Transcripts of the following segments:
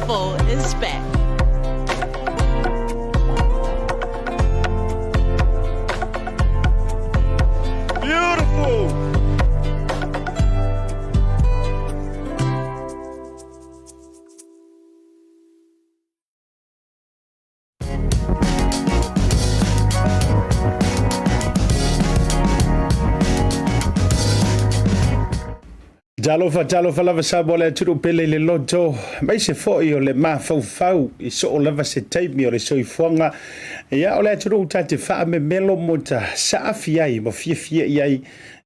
Beautiful is back. Beautiful! Talofa, talofa lava Samoa le atunuu pele i le loto, aemaise foi o le mafaufau i soo lava se taimi o le soifuaga. Ia, o le atunuu ta te faamemelo mo ta saafi ai ma fiafia i ai,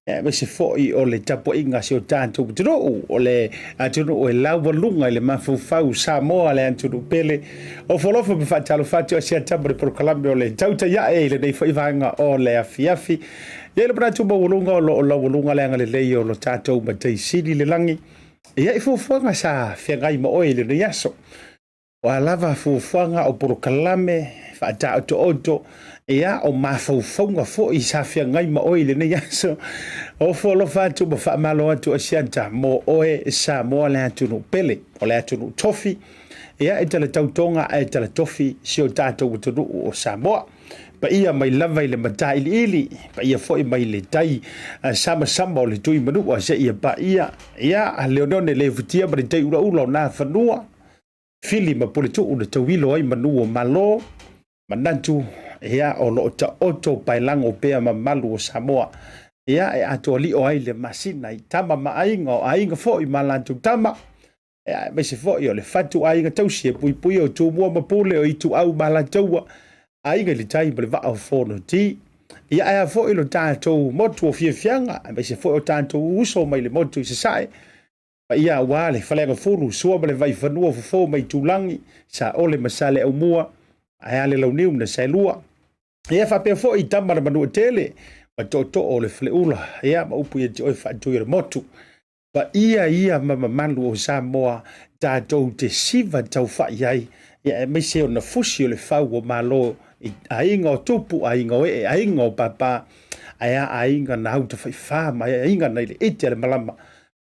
aemaise foi o le tapuaiga a si o tatou atunuu, o le atunuu e laualuga i le mafaufau, Samoa le atunuu pele. Ofoalofa ma faatalofa atu Asiata mo le polokalame o le Tautai Ae i lenei foi vaega o le afiafi. E i ai le manatu maualuga o lo o laualuga le agalelei o lo tatou Matai Sili i le lagi. Ia i fuafuaga sa feagai ma oe i lenei aso. O a lava fuafuaga o polokalame faataotooto, ia o mafaufauga foi sa feagai ma oe i lenei aso. Ofo alofa atu ma faamalo atu Asiata mo oe Samoa le atunuu pele, o le atunuu tofi, ia e tala tautoga ae tala tofi si o tatou atunuu o Samoa. Paia mai lava i le matailiili, paia foi mai le tai samasama o le tui manua seia paia, ia le oneone le futia ma le tai ulaula o nā fanua, fili ma puletuu na tauilo ai manu o Malo, manatu, ia o lo o taoto paelago pea mamalu o Samoa, ia e atoa lio ai le masina i tama ma aiga o aiga foi ma latou tama, ia aemaise foi o le fatu aiga tausi e puipuia o Tumua ma Pule o Ituau ma Alataua, aiga i le tai ma le vaa o Fonoti. Ia ae a foi lo tatou motu o fiafiaga, aemaise foi o tatou uso mai le motu i Sasae, paia aua le Faleagafulu, Sua ma le Vaifanua, Fofo ma Itulagi, Saole ma Saleaaumua, ae a le Launiu na Saelua. Ia faapea foi tama na Manuatele ma tootoo o le Faleula, ia ma upu ia te oe Faatui o le Motu. Paia ia ma mamalu o Samoa tatou te siva taufai ai, ia aemaise ona fusi o le fau o Malo i aiga o tupu, aiga o ee, aiga o pāpā, ae a aiga na autafaifa ma aiga nai le ite a le malama.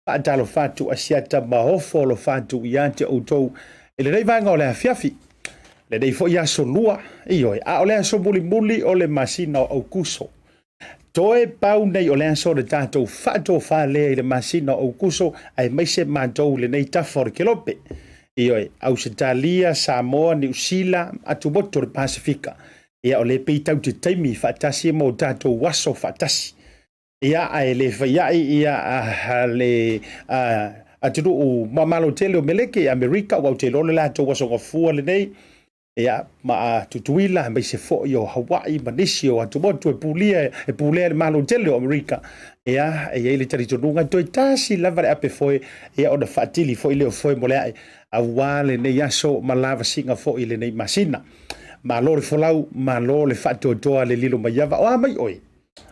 Faatalofa atu Asiata ma ofo alofa atu ia te outou i lenei vaega o le afiafi. Lenei foi aso lua, ioe, a o le aso mulimuli o le masina o Aukuso. Toe pau nei o le aso le tatou faatofa lea i le masina o Aukuso, aemaise matou i lenei tafa o le Kelope. Ioe, Ausetalia, Samoa, Niu Sila, atumotu o le Pasefika. Ia, o le pei tau te taimi faatasi ma o tatou aso faatasi. Ia, ae le fai ai ia le atunuu mamalo tele o Meleke, Amerika, ua ou te iloa le latou aso gafua lenei. Ia, ma Tutuila, aemaise foi o Hawaii ma nisi o atumotu e pulia, e pulea le Malo tele o Amerika. Ia, e i ai le talitonuga, toe tasi lava le ape foe, ia ona faatili foi lea o foe mo le ae, aua lenei aso ma lavasiga foi i lenei masina. Malo le folau, malo le faatoatoa le lilo mai ava. O a mai oe?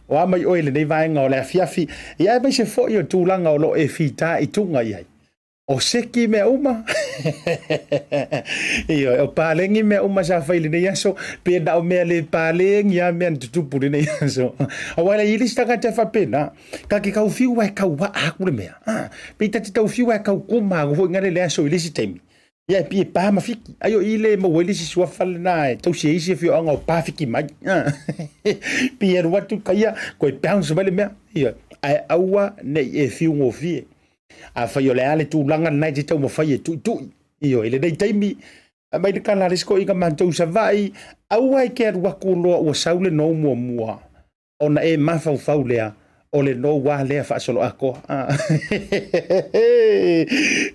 O a mai oe i lenei vaega o le afiafi? Ia, aemaise foi o tulaga o lo o e fita i tuga i ai. O seki mea uma. Ioe, o palegi mea uma sa fai i lenei aso, pe na o mea le palegi lava mea na tutupu i lenei aso. Aua e leai le isi tagata e faapena, ta te tau fiu ae tau aa atu le mea. Pe ta te tau fiu ae tau koma atu foi le aso i le isi taimi. Ia e pei e pa ma fiki. Ai o i le maua ai le isi suafa lena e tausi ai isi afioaga o pa fiki mai. Pei e alu atu kaia, koe bounce mai le mea. Ioe, ae aua ne i e fiu gofie. Afai o le a le tulaga lena e te taumafai e tuitui, ioe, i lenei taimi, aumai le tala a le isi toeaina matou i Savaii, aua e te alu atu loa ua sau le nou muamua, ona e mafaufau lea, o le nou lava lea faasoloatoa.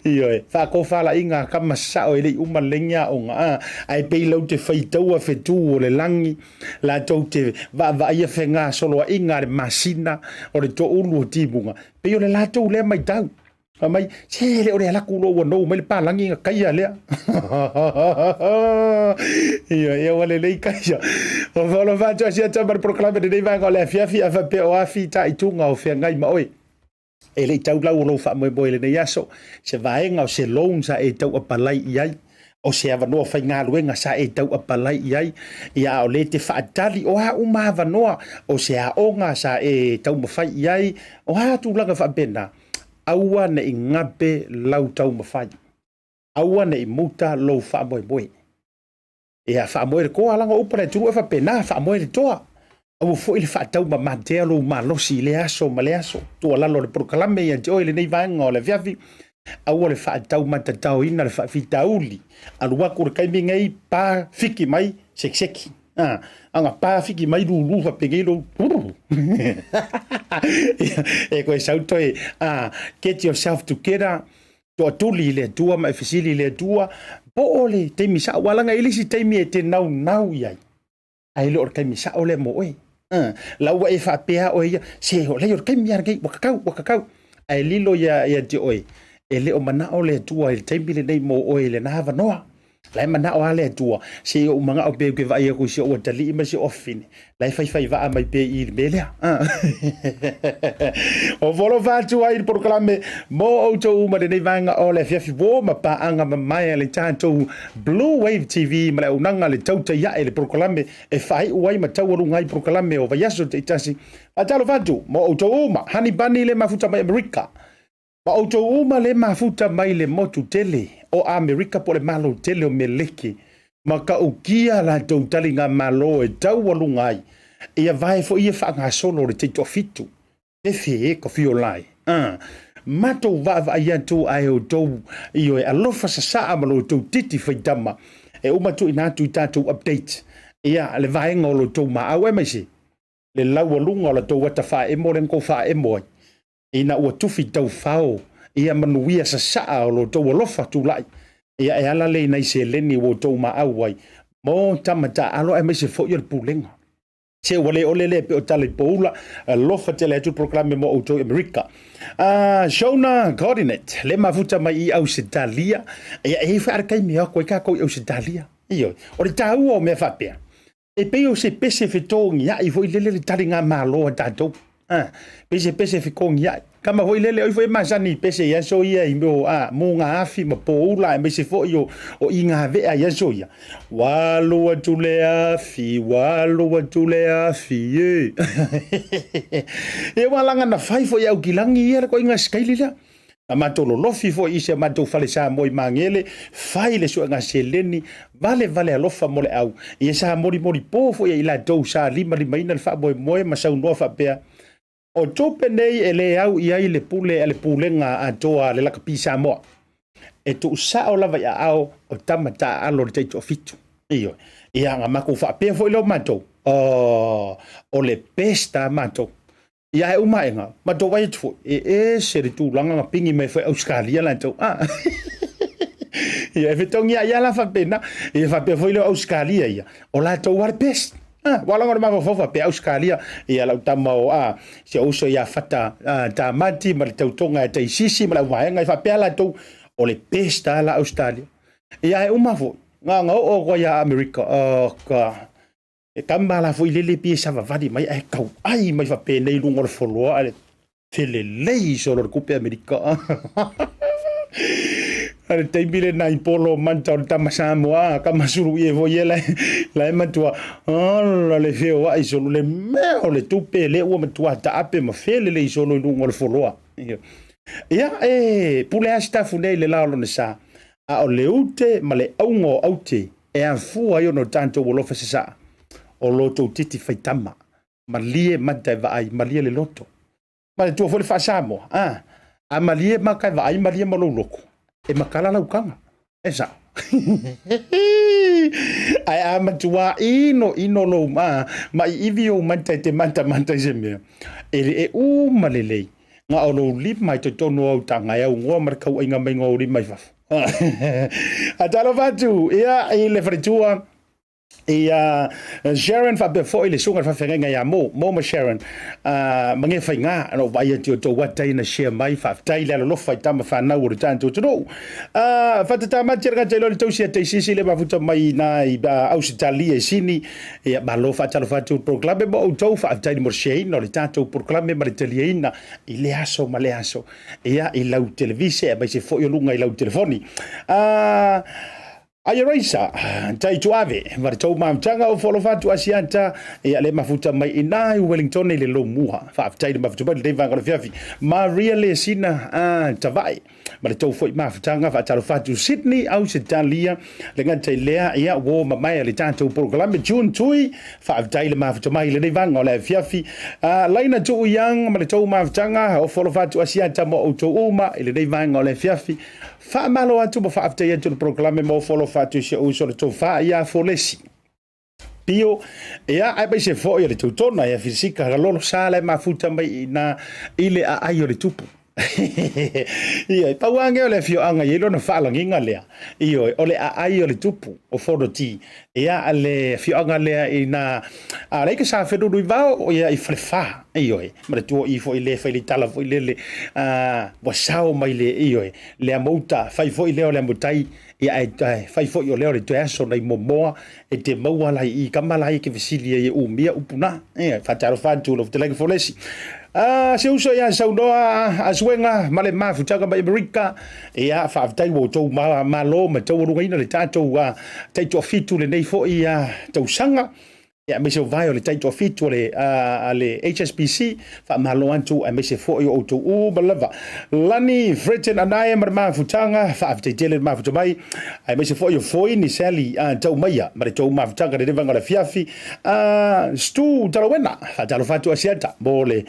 Ioe, faatofalaiga a tama sao e le i uma lelei aoga, ae pei lau te faitaua fetu o le lagi, latou te vaavaaia fegasoloaiga a le masina o le toulu o timuga, Pei o le latou lea matau. Fai mai, se le o le alaku loa ua nou mai le palagi na kaia lea. Ia, ia ua lelei kaia. O whaolo whātua sia tama le polokalame lenei vaega o le afiafi a faapea o afi ta i tūnga o feagai ma oe. E le i tau lau o lou faamoemoe i lenei aso, se vaega o se loan sa e tau apalai i ai, o se avanoa faigaluega sa e tau apalai i ai, ia a o lea e te faatali, o a uma avanoa, o se aoga sa e taumafai i ai, o a tulaga faapena, aua ne i gape lau taumafai. Aua ne i muta lou faamoemoe. Ia, faamoe le toa, leaga o upu a le atunuu e faapena, faamoe le toa. Aua foi le faataumamatea lou malosi i lea aso ma lea aso. Tuualalo le polokalame ia te oe i lenei vaega o le afiafi, aua le faataumatataoina le faafitauli. Alu atu le taimi nei, pa fiki mai, sekiseki. Ah, aga pa fiki mai lulu faapenei lou e koe sau toe, ah, get yourself together, toatuli i le Atua ma e fesili i le Atua, po o le taimi sao, aua leaga e i ai le isi taimi e te naunau i ai, ae le o le taimi sao lea mo oe. La ua e faapea oe ia, se o lea o le taimi lava lenei, ua tatau, ua tatau. Ae lilo ia te oe, e le o manao le Atua i le taimi lenei mo oe i lena avanoa. La e manao lava le Atua, se i ou manao pea ou te vaai atu i si ou atalii ma si ou afafine, la e faifai vaa mai pea i i le mea lea. O folofa atu ai le polokalame mo outou uma lenei vaega o le afiafi uo ma paaga mamae a le tatou Blue Wave TV ma le auaunaga le tautai ae le polokalame e faaiu ai ma taualuga ai polokalame o vaiaso taitasi. Faatalofa atu mo outou uma, Honey Bunny le mafuta mai Amerika. Ma outou uma le mafuta mai le motu tele o Amerika po o le Malo tele o Meleki, ma ta'ukia latou taligamalo e taualuga ai ia vae foi ia faagasolo o le taitoafitu, fefe e ka fiola ai. A matou vaavaai atu ae outou ioe alofa sasaa ma lo outou titi faitama e uma tuuina atu i tatou update ia le vaega o lo outou maau aemaise le laualuga o la tou ata faaemo lea na tou faaemo ai ina ua tufi taufao ia manuia sasaa o lo outou alofa tulai, ia e ala lea i nai seleni ua outou maau ai mo tama taaalo aemaise foi o le pulega. Se ua le ole lea pei o tala i poula, alofa tele atu le polokalame mo outou i Amerika. Shona Godinet, le mafuta mai i Ausetalia, ia e i ai foi a le taimi e o atu ai tatou i Ausetalia. Ioe, o le taua o mea faapea, E pei o se pese fetogiai foi lele le taligamalo a tatou. A, pei se pese fetogiai. Kama foi lele, oi foi e masani i pese i aso ia i mea o, a, mugaafi ma poula aemaise foi o, o igavea i aso ia. Ua alu atu le afi, ua alu atu le afi, e. Ia ua laga na fai foi e Aukilagi ia le koiga sikaili lea. Na matou lolofi foi i si a matou fale Samoa i Magele, fai le suega seleni, valevale alofa mo le au. Ia sa molimoli po foi e i latou sa limalimaina le faamoemoe ma saunoa faapea, O tupe nei e le au i ai le pule a le Pulega Atoa a le Lakapi Samoa, e tuusao lava i aao o tama taaalo o le taitoafitu. Ioe. Ia, na matou faapea foi lea o matou, oh, o le best a matou. Ia ae uma aega, matou vaai atu foi, e ese le tulaga na pigi mai foi Ausetalia latou. Ah. Ia e fetogi ia la faapena. Ia faapea foi le Ausetalia ia, o latou lava le best. Ah, ua laga o le mafaufau faapea Ausetalia, ia lau tama o ah, si ou uso ia Fata ah, Tamati ma le tautoga ia Taisisi ma le auvaega, e faapea latou, o le best lava la Ausetalia. Ia ae uma foi, na ona oo atu ai ia Amerika, oh God. E tama la foi lele pei e savavali mai ae tauai mai faapenei i luga o le foloa ae felelei solo le tupe Amerika. A le taimi lena i polo manta o le tama Samoa, tama sulu ie foi ia la e matua ala le feoai solo le mea o le tupe lea ua matua taape ma felelei solo i luga o le foloa. Ia e pule lava Sitafu nei i le la o lona sa, a o le ute ma le auga o aute e afua ai ona o tatou alofa sasaa, o lo outou titi faitama, malie mata e vaai, malie le loto. Manatua foi le faa-Samoa, a, a malie mata e vaai, malie ma lou loto, e matala lau taga. E sao. Ae a matua ino ino lou, a, ma iivi ou mata e te matamata i se mea, e le e uma lelei, na o lou lima i totonu o au taga e aunoa ma le tauaiga maiga o ou lima i fafo. Talofa atu ia i le faletua ia Sharon faapea foi le susuga i le faafeagaiga ia Mo, Mo ma Sharon, ma Gefaiga, na ou vaai atu i outou ata ia na share mai, faafetai le alolofa i tama fanau o le tatou atunuu. Fatatamati le gata iloa le tausi a Taisisi le mafuta mai ina i Ausetalia i Sini. Ia, malo faatalofa atu i le polokalame mo outou, faafetai mo le share-ina o le tatou polokalame ma le taliaina i lea aso ma lea aso. Ia, i lau televise aemaise foi o luga i lau telefoni. Aia Raisa, tai tuave, ma le tou mamtaga o foalofa atu Asiata, ia le mafuta mai ina i Wellington i le lomua. Faafetai le mafuta mai lenei vaega o le afiafi. Maria Lesina, Tavae. Ma le tou foi mafutaga, faatalofa atu Sydney, Ausetalia, le gata i lea, ia, ua mamae le tatou polokalame June Tui, faafetai le mafuta mai i lenei vaega o le afiafi. Laina Tuu Young ma le tou mafutaga, ofo alofa atu Asiata ma outou uma i lenei vaega o le afiafi. Faamalo atu ma faafetai atu le polokalame ma ofo alofa atu i si ou uso le tofa ia Folesi. Pio, ia, aemaise foi o le Teutona ia Filisika Galolo sa le mafuta mai i na i le aai o le tupu. Ia, e pau lava o le afioaga i ai lona faalagiga lea. Ioe, o le aai o le tupu o Fonoti. Ia, le afioaga lea i na, a le ka sa felulu i vao, ia i Falefa. Ioe, ma le tuo i foi le fai le tala foi lele, a, ua sao mai le, ioe, le amouta, fai foi lea o le amotai, ia ae fai foi o lea o le toe aso nai momoa e te maua la i kama la i ke fesili ai e umia upu na. Ia, faatalofa atu lau fetalaiga Folesi. Se uso ia saunoa a suega ma le mafutaga mai Amerika. Ia, faafetai ua outou malo ma taualugaina le tatou taitoafitu lenei foi tausaga. Ia, aemaise o vae o le taitoafitu a le HSBC, faamalo atu aemaise foi o outou uma lava. Lani Fredson Anae ma le mafutaga, faafetai tele le mafuta mai, aemaise foi o Foini Sally Taumaia ma le tou mafutaga le vaega o le afiafi. Stu Talawena, faatalofa atu Asiata mo le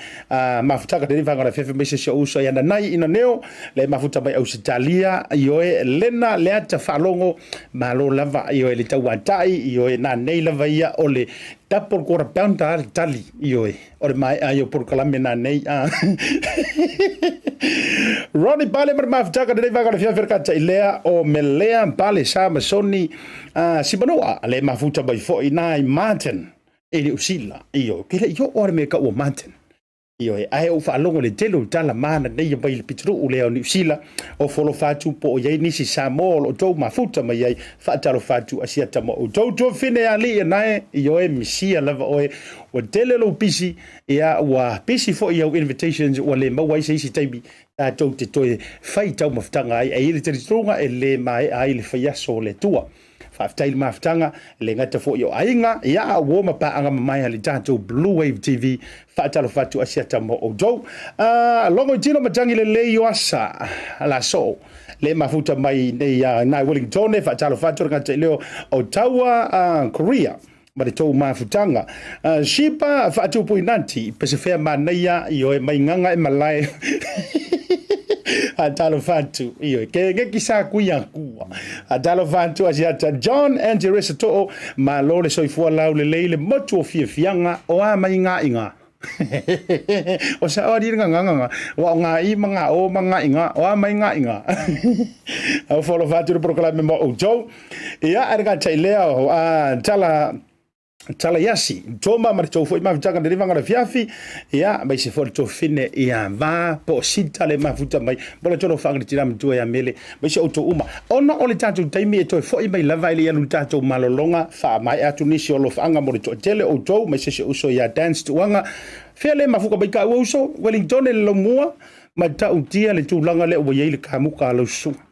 mafutaga le vaega o le afiafi, aemaise si ou uso ia Nanai Inaneo, le mafuta mai Ausetalia, ioe Lena Leata Faalogo, malo lava ioe le tauatai, ioe na nei lava ia o le double quarter pounder le tali, ioe o le maea ai o polokalame na nei. Ronnie Pale ma le mafutaga lenei vaega o le afiafi le kata i lea o Melea Pale sa Masoni Simanua le mafuta mai foi nai Martin e le usila, ioe ke le i oo le mea ka ua Martin. Ioe, ae ou faalogo i le tele o tala mana nei mai le pitonuu lea o Niu Sila, o folofa atu po o i ai nisi Samoa o lo o outou mafuta mai ai, faatalofa atu Asiata ma outou tuafafine alii nae, ioe, misia lava oe, ua tele lou pisi, ia ua pisi foi au invitations ua le maua ai se isi taimi tatou te toe fai taumafataga ai, ae i ai le talitonuga e le maea ai le faiaso o le Atua. Faafetai le mafutaga, e le gata foi o aiga, ia a ua ma paaga mamae a le tatou Blue Wave TV. Faatalofa atu Asiata mo outou. Logo i tino matagi lelei o asa la soo. Le mafuta mai nei nai Wellington, faatalofa atu le gata i leo o Taua Korea ma le tou mafutaga. Shipa faatupu inati, pesefea manaia, ioe mai gaga e malae. Faatalofa atu, ioe, ke ngeki sa kui akua. Faatalofa atu Asiata John and Teresa To'o, malo le soifua lau lelei le motu o fiafiaga o a mai ngā inga. O sa o ri ngā ngā ngā, wa o ngā i ma ngā o ma ngā inga, o a mai ngā inga. Au folofa atu le polokalame mo outou. Ia, ae le tai lea o tala tala iasi toma ma le tou foi mafutaga le vanga le fiafi, ia mai se foi le tofine ia va po sita le mafuta mai mo le tolo fanga le tira matua ia mele mai se outou uma ona o le tatou taimi e toe foi mai lava i le alu tatou malologa fa mai atu nisi o lofaga mo le toatele outou mai se se uso ia dance tuanga fea le mafuka mai ka uso Wellington le lomua ma ta'utia le tulaga lea ua i ai le kamuka a lau susuga.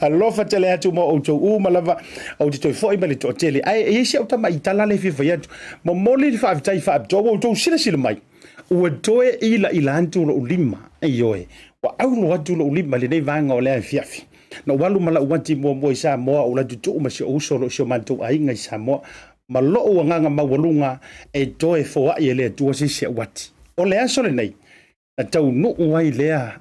Alofa tele atu ma outou uma lava, ou te toe foi mai le toatele. Ae e i ai si au tamaitala lea e fia fai atu. Momoli le faafetai faapitoa ua outou silasila mai, ua toe ilaila atu lou lima. Ioe, ua aulo atu lou lima i lenei vaega o le afiafi. Na ou alu ma lau ati muamua i Samoa, ou alu atu tuu ma si ou uso o lo o si o matou aiga i Samoa. Ma lou agaga maualuga e toe foai e le Atua se isi au ati. O le aso lenei, na taunuu ai lea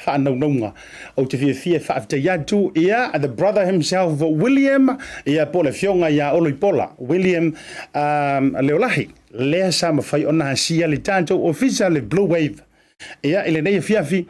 faanaunauga. Ou te fiafia e faafetai atu ia the brother himself William, ia po o le afioga ia Oloipola William Leolahi, lea sa mafai ona asia le tatou ofisa le Blue Wave. Ia, i lenei afiafi,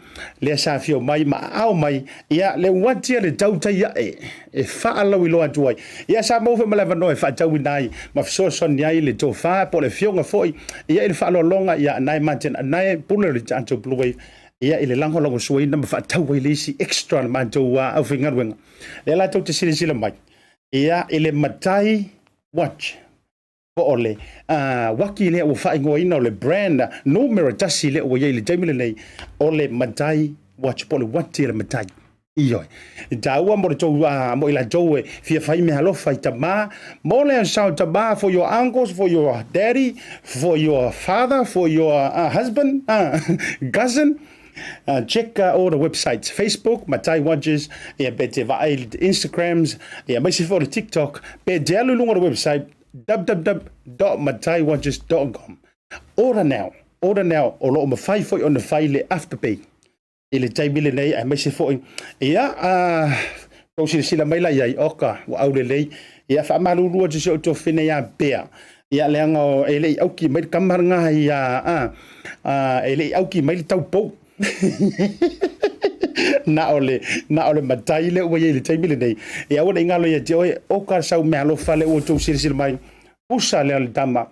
lea sa afio mai ma aao mai, ia, le uati a le tautai ae e faalauiloa atu ai. Ia, sa maua foi ma le avanoa e faatauina ai ma fesoasoani ai le tofa po o le afioga foi, ia, i le faaaloaloga, ia, nae Martin nae pule o le tatou Blue Wave, ia, i le lagolagosuaina ma faatau ai le isi extra a le matou aufaigaluega. Lea la tou te silasila mai, ia, i le Matai Watch. Po o le uaki lea ua faaigoaina o le brand numera 1 lea ua i ai i le taimi lenei, o le Matai Watch, po o le uati a le Matai. Ioe. E taua mo le tou, mo i latou e fia fai meaalofa i tama, mo le sao tama, for your uncles, for your daddy, for your father, for your husband, cousin. Check all the websites, Facebook, Matai Watches, ia pe te vaai i Instagrams, ia aemaise foi o le TikTok, pe te alu i luga o le website www.mataiwatches.com. Order now, order now, o lo o mafai foi ona fai le afterpay i le taimi lenei aemaise foi ia tou silasila mai la i ai, oka, ua aulelei. Ia faamalulu atu si ou tofine ia Bea, ia leaga e le i auki mai le kama lena ia e le i auki mai le taupou. Na o le na o le matai lea ua i ai i le taimi lenei. Ia aua ne i galo ia te oe, oka sau meaalofa lea ua outou silasila mai, usa lea o le tama.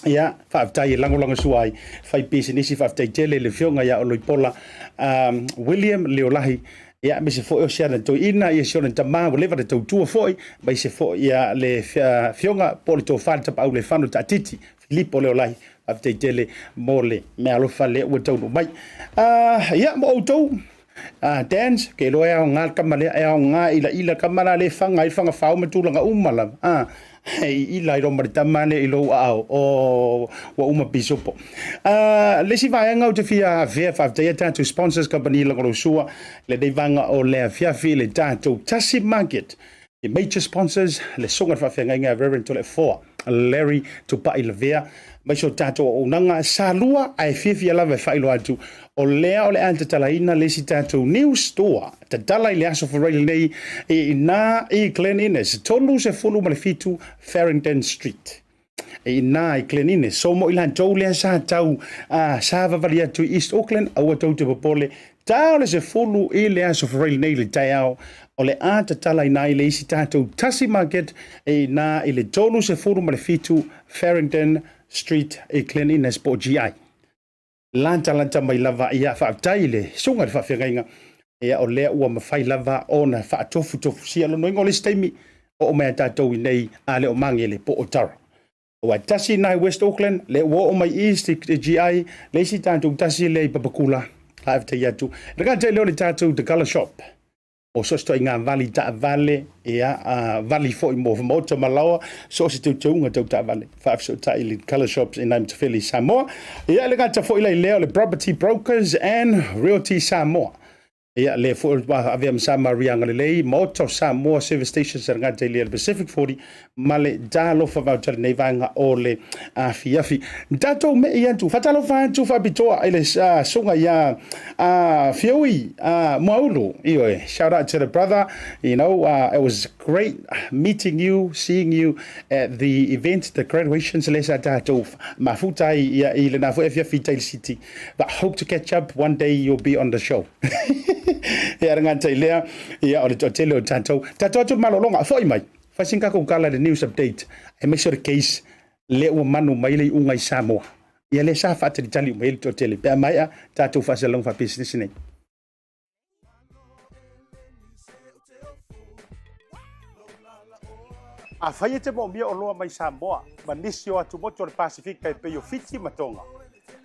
Ia, faafetai e lagolagosua ai fai pisinisi, faafetai tele i le Afioga ia Oloipola William Leolahi, ia, aemaise foi o si ana toeaina, ia si ona tama ua leva ona tautua foi, aemaise foi ia le Afioga po o le Tofa le Tapaau Lefano Taatiti, Filipo Leolahi, faafetai tele mo le meaalofa lea ua taunuu mai. Ia, mo outou, Dans, ke iloa e aoga le tama lea, e aoga ila ila tama la le faga ai faga fao ma tulaga uma lava. E i ila ai ma le tama lea i lou aao, o ua uma pisopo. Le isi vaega ou te fia afea, faafetaia tatou sponsors company lagolosua, lenei vaega o le afiafi le tatou Tasi Market. The major sponsors, le Susuga i le Faafeagaiga Reverend Toleafoa Larry Tupai Lavea, mai so tatou auaunaga sa lua ae fiafia lava e faailoa atu o lea o le a tatalaina le isi tatou new store tatala i le aso Faraile lenei i ina i Glen Innes 37 Farringdon Street i ina i Glen Innes. So mo i latou lea sa tau savavali atu i East Auckland, aua tou te popole, ta o le 10 i le aso Faraile nei le taeao, o le a tatala ina i le isi tatou Tasi Market i ina i le 37 Farringdon Street i Glen Innes po o GI. Latalata mai lava, ia faafetai i le susuga i le faafeagaiga, ia o lea ua mafai lava ona faatofutofusia lona uiga o le isi taimi oo mai a tatou i nei a le o Magele po o Tara. Aua e tasi i West Auckland, lea ua oo mai East i GI, le isi tatou tasi lea i Papakula, faafetai atu. Le gata i lea o le tatou The Colour Shop, o so o se ituaiga vali taavale, ia, vali foi mo maota ma laoa, so o se teuteuga tau taavale, faafesootai i le Colour Shops i Naimtafele i Samoa. Ia, e le gata foi la i lea o le Property Brokers and Realty Samoa. Ia, lea foi ua avea ma Samaria Agalelei, Maota o Samoa Service Stations e le gata i lea le Pacific 40 ma le Talofa Voucher lenei vaega o le afiafi. Tatou mei atu, faatalofa atu faapitoa i le susuga ia Fiui Muaulu. Ioe, shout out to the brother. You know, it was great meeting you, seeing you at the event, the graduations le sa tatou mafuta ai ia i lena foi afiafi i Tail City. But hope to catch up one day, you'll be on the show. Ia le gata i lea, ia o le toatele o tatou. Tatou atu le malologa, foi mai. Fai sin kakou kala le news update. Aemaise o le case lea ua manu mai le iuga i Samoa. Ia lea sa faatalitali uma i ai le toatele. Pe a maea tatou faasalalauga faapisinisi nei. Afai e te moomia oloa mai Samoa ma nisi o atumotu o le Pasifika e pei o Fiti ma Tonga,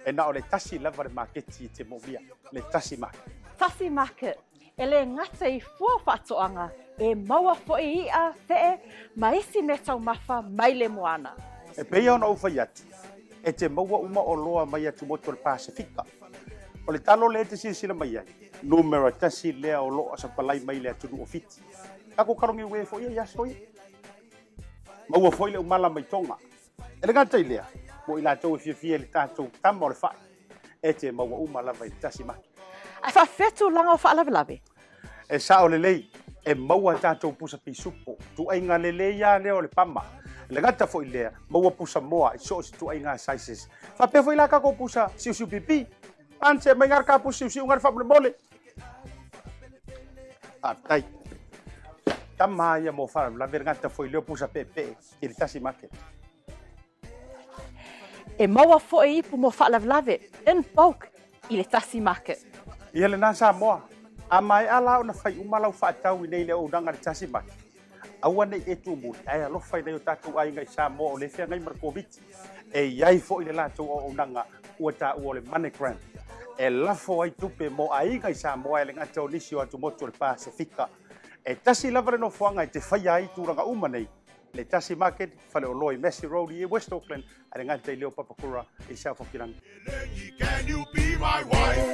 e na o le tasi lava le maketi e te moomia, le Tasi Market. Tasi Market, E le gata i fua faatoaga, e maua foi iʻa, feʻe, ma isi meataumafa mai le moana. E pei ona ou fai atu, e te maua uma oloa mai atumotu o le Pasefika. O le talo lea e te silasila mai ai, numera tasi lea o lo o sapalai mai le atunuu o Fiti. Takou kalogi ue foi ia i aso ia. Maua foi le umala mai Tonga. E le gata i lea, mo i latou e fiafia i le tatou tama o le fai, e te maua uma lava i le tasi maki. Ae faafefea tulaga o faalavelave? E sao lelei, e maua tatou pusa pisupo, tuaiga lelei lava lea o le pama. E le gata foi i lea, maua pusa moa i so o se tuaiga sizes. Faapea foi la tatou pusa siusiu pipi. Ante mai ngā ka pusa siusiu ngā faamolemole. Faafetai. Tama ia mo faalavelave le gata foi lea o pusa peepee i le tasi market. E maua foi ipu mo faalavelave in bulk i le tasi market. Ia lena Samoa, a maea la ona fai uma lau faatau i nei le auaunaga i le tasi market, aua nei e tumuli ae alofa i nai o tatou aiga i Samoa o lea e feagai ma le Koviti. E i ai foi le latou auaunaga ua taua o le MoneyGram e lafo ai tupe mo aiga i Samoa e le gata o nisi o atumotu o le Pasefika. E tasi lava le nofoaga e te faia ai tulaga uma nei. Le Tasi Market, Faleoloa i Massey Road i West Auckland, a le gata i Leo Papakura i South Hokirangi. Can you be my wife?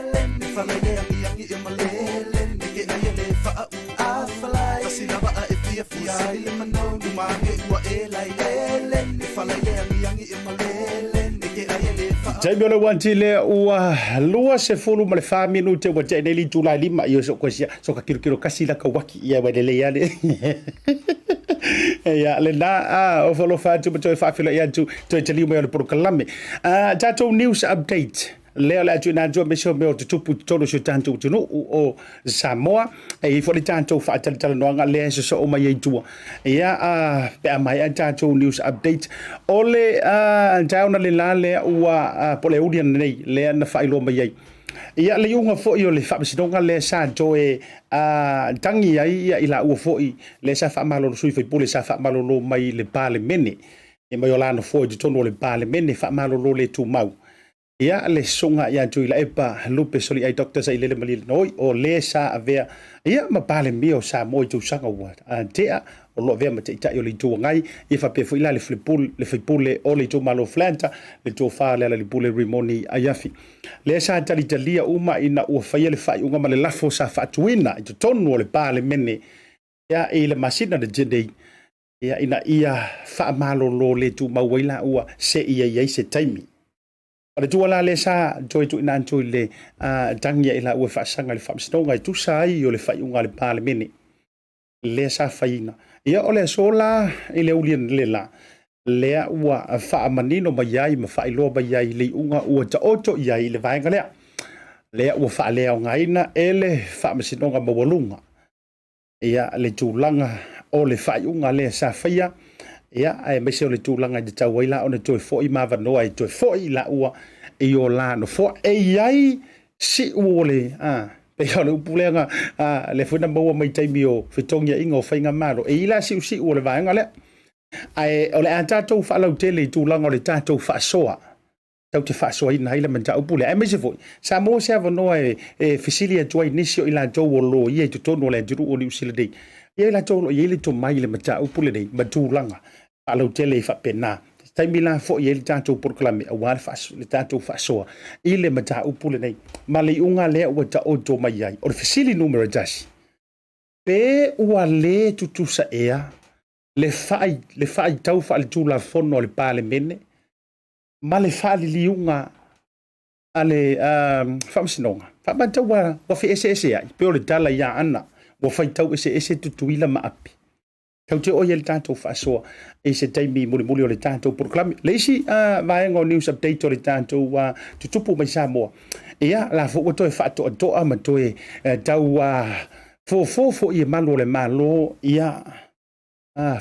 Taimi o le uanti le ua 24 minute ua tea nei le itula e lima i o so kosia so ka kirokiro kasi la ka waki ia wa lelei ale. Ia lena a o falofa atu ma toe faafeiloai atu toe taliu mai o le polokalame. A tatou news update lea o le a tuuina atu aemaise o mea o tutupu i totonu o si o tatou atunuu o Samoa. E i ai foi le tatou faatalatalanoaga lea e sosoo mai ai i tua. Ia, a, pe a maea tatou news update, o le a, taeao na le la lea ua, a, po o le aoauli ananei lea na faailoa mai ai. Ia, le iuga foi o le faamasinoga lea sa toe a, tagi ai ia i laua foi lea sa faamalolo sui faipule sa faamalolo mai i le Palemene, ia mai o la nofoa i totonu o le Palemene faamalolo le tumau. Ia, le Susuga ia Tuilaepa Lupe Soliai Doctor Sailele Malielegaoi, o le sa avea ia ma Palemia o Samoa i tausaga ua tea, o lo o avea ma Taitai o le Itu Agai, ia faapea foi la le le faipule o le itumalo o Faleata, le Tofa Lealailepule Rimoni Aiafi. Lea sa talitalia uma ina ua faia le faaiuga ma le lafo sa faatuina i totonu o le Palemene ia i le masina na tea nei, ia ina ia faamalolo le tumau ai laua seia i ai se taimi. O le tuala lea sa toe tuuina atu i le tagi a i laua e faasaga i le Faamasinoga e tusa ai o le faaiuga a le Palemene lea sa faiina. Ia o le aso la i le aoauli analeila lea ua faamanino mai ai ma faailoa mai ai le iuga ua taoto i ai le vaega lea, lea ua faaleaogaina e le Faamasinoga Maualuga ia le tulaga o le faaiuga lea sa faia, ia aemaise o le tulaga e tatau ai la ona toe foi ma avanoa e toe foi i laua i o la nofoa. E i ai siu o le, a, pei o le upu lea na, a, lea foi na maua mai taimi o fetogiaiga o faigamalo, e i la siusiu o le vaega lea. Ae o le a tatou faalautele i tulaga o le tatou faasoa tatou te faasoaina ai le mataupu lea. Aemaise foi, sa maua se avanoa e, e fesili atu ai nisi o i latou o loia i totonu o le atunuu o Niu Sila nei. Ia i latou o lo o i ai le tomai i le mataupu lenei ma tulaga faalautele e faapena. Se taimi la foi ai le tatou polokalame aua le, faaso, le tatou faasoa i le mataupu lenei. Ma le iuga lea ua taoto mai ai. O le fesili numera tasi, pe ua le tutusa ea le, faai, le faaitau faaletulafono a le Palemene ma le faaliliuga a le Faamasinoga, faamatau ua, ua feeseeseai, pei o le tala ia Ana, ua faitau eseese Tutuila ma Api. Tatou te oo i ai le tatou faasoa i se taimi mulimuli o le tatou polokalame. Le isi vaega o news update o le tatou tutupu mai Samoa, ia, la foi ua toe faatoatoa ma toe tau fofo foi e malu o le Malo, ia,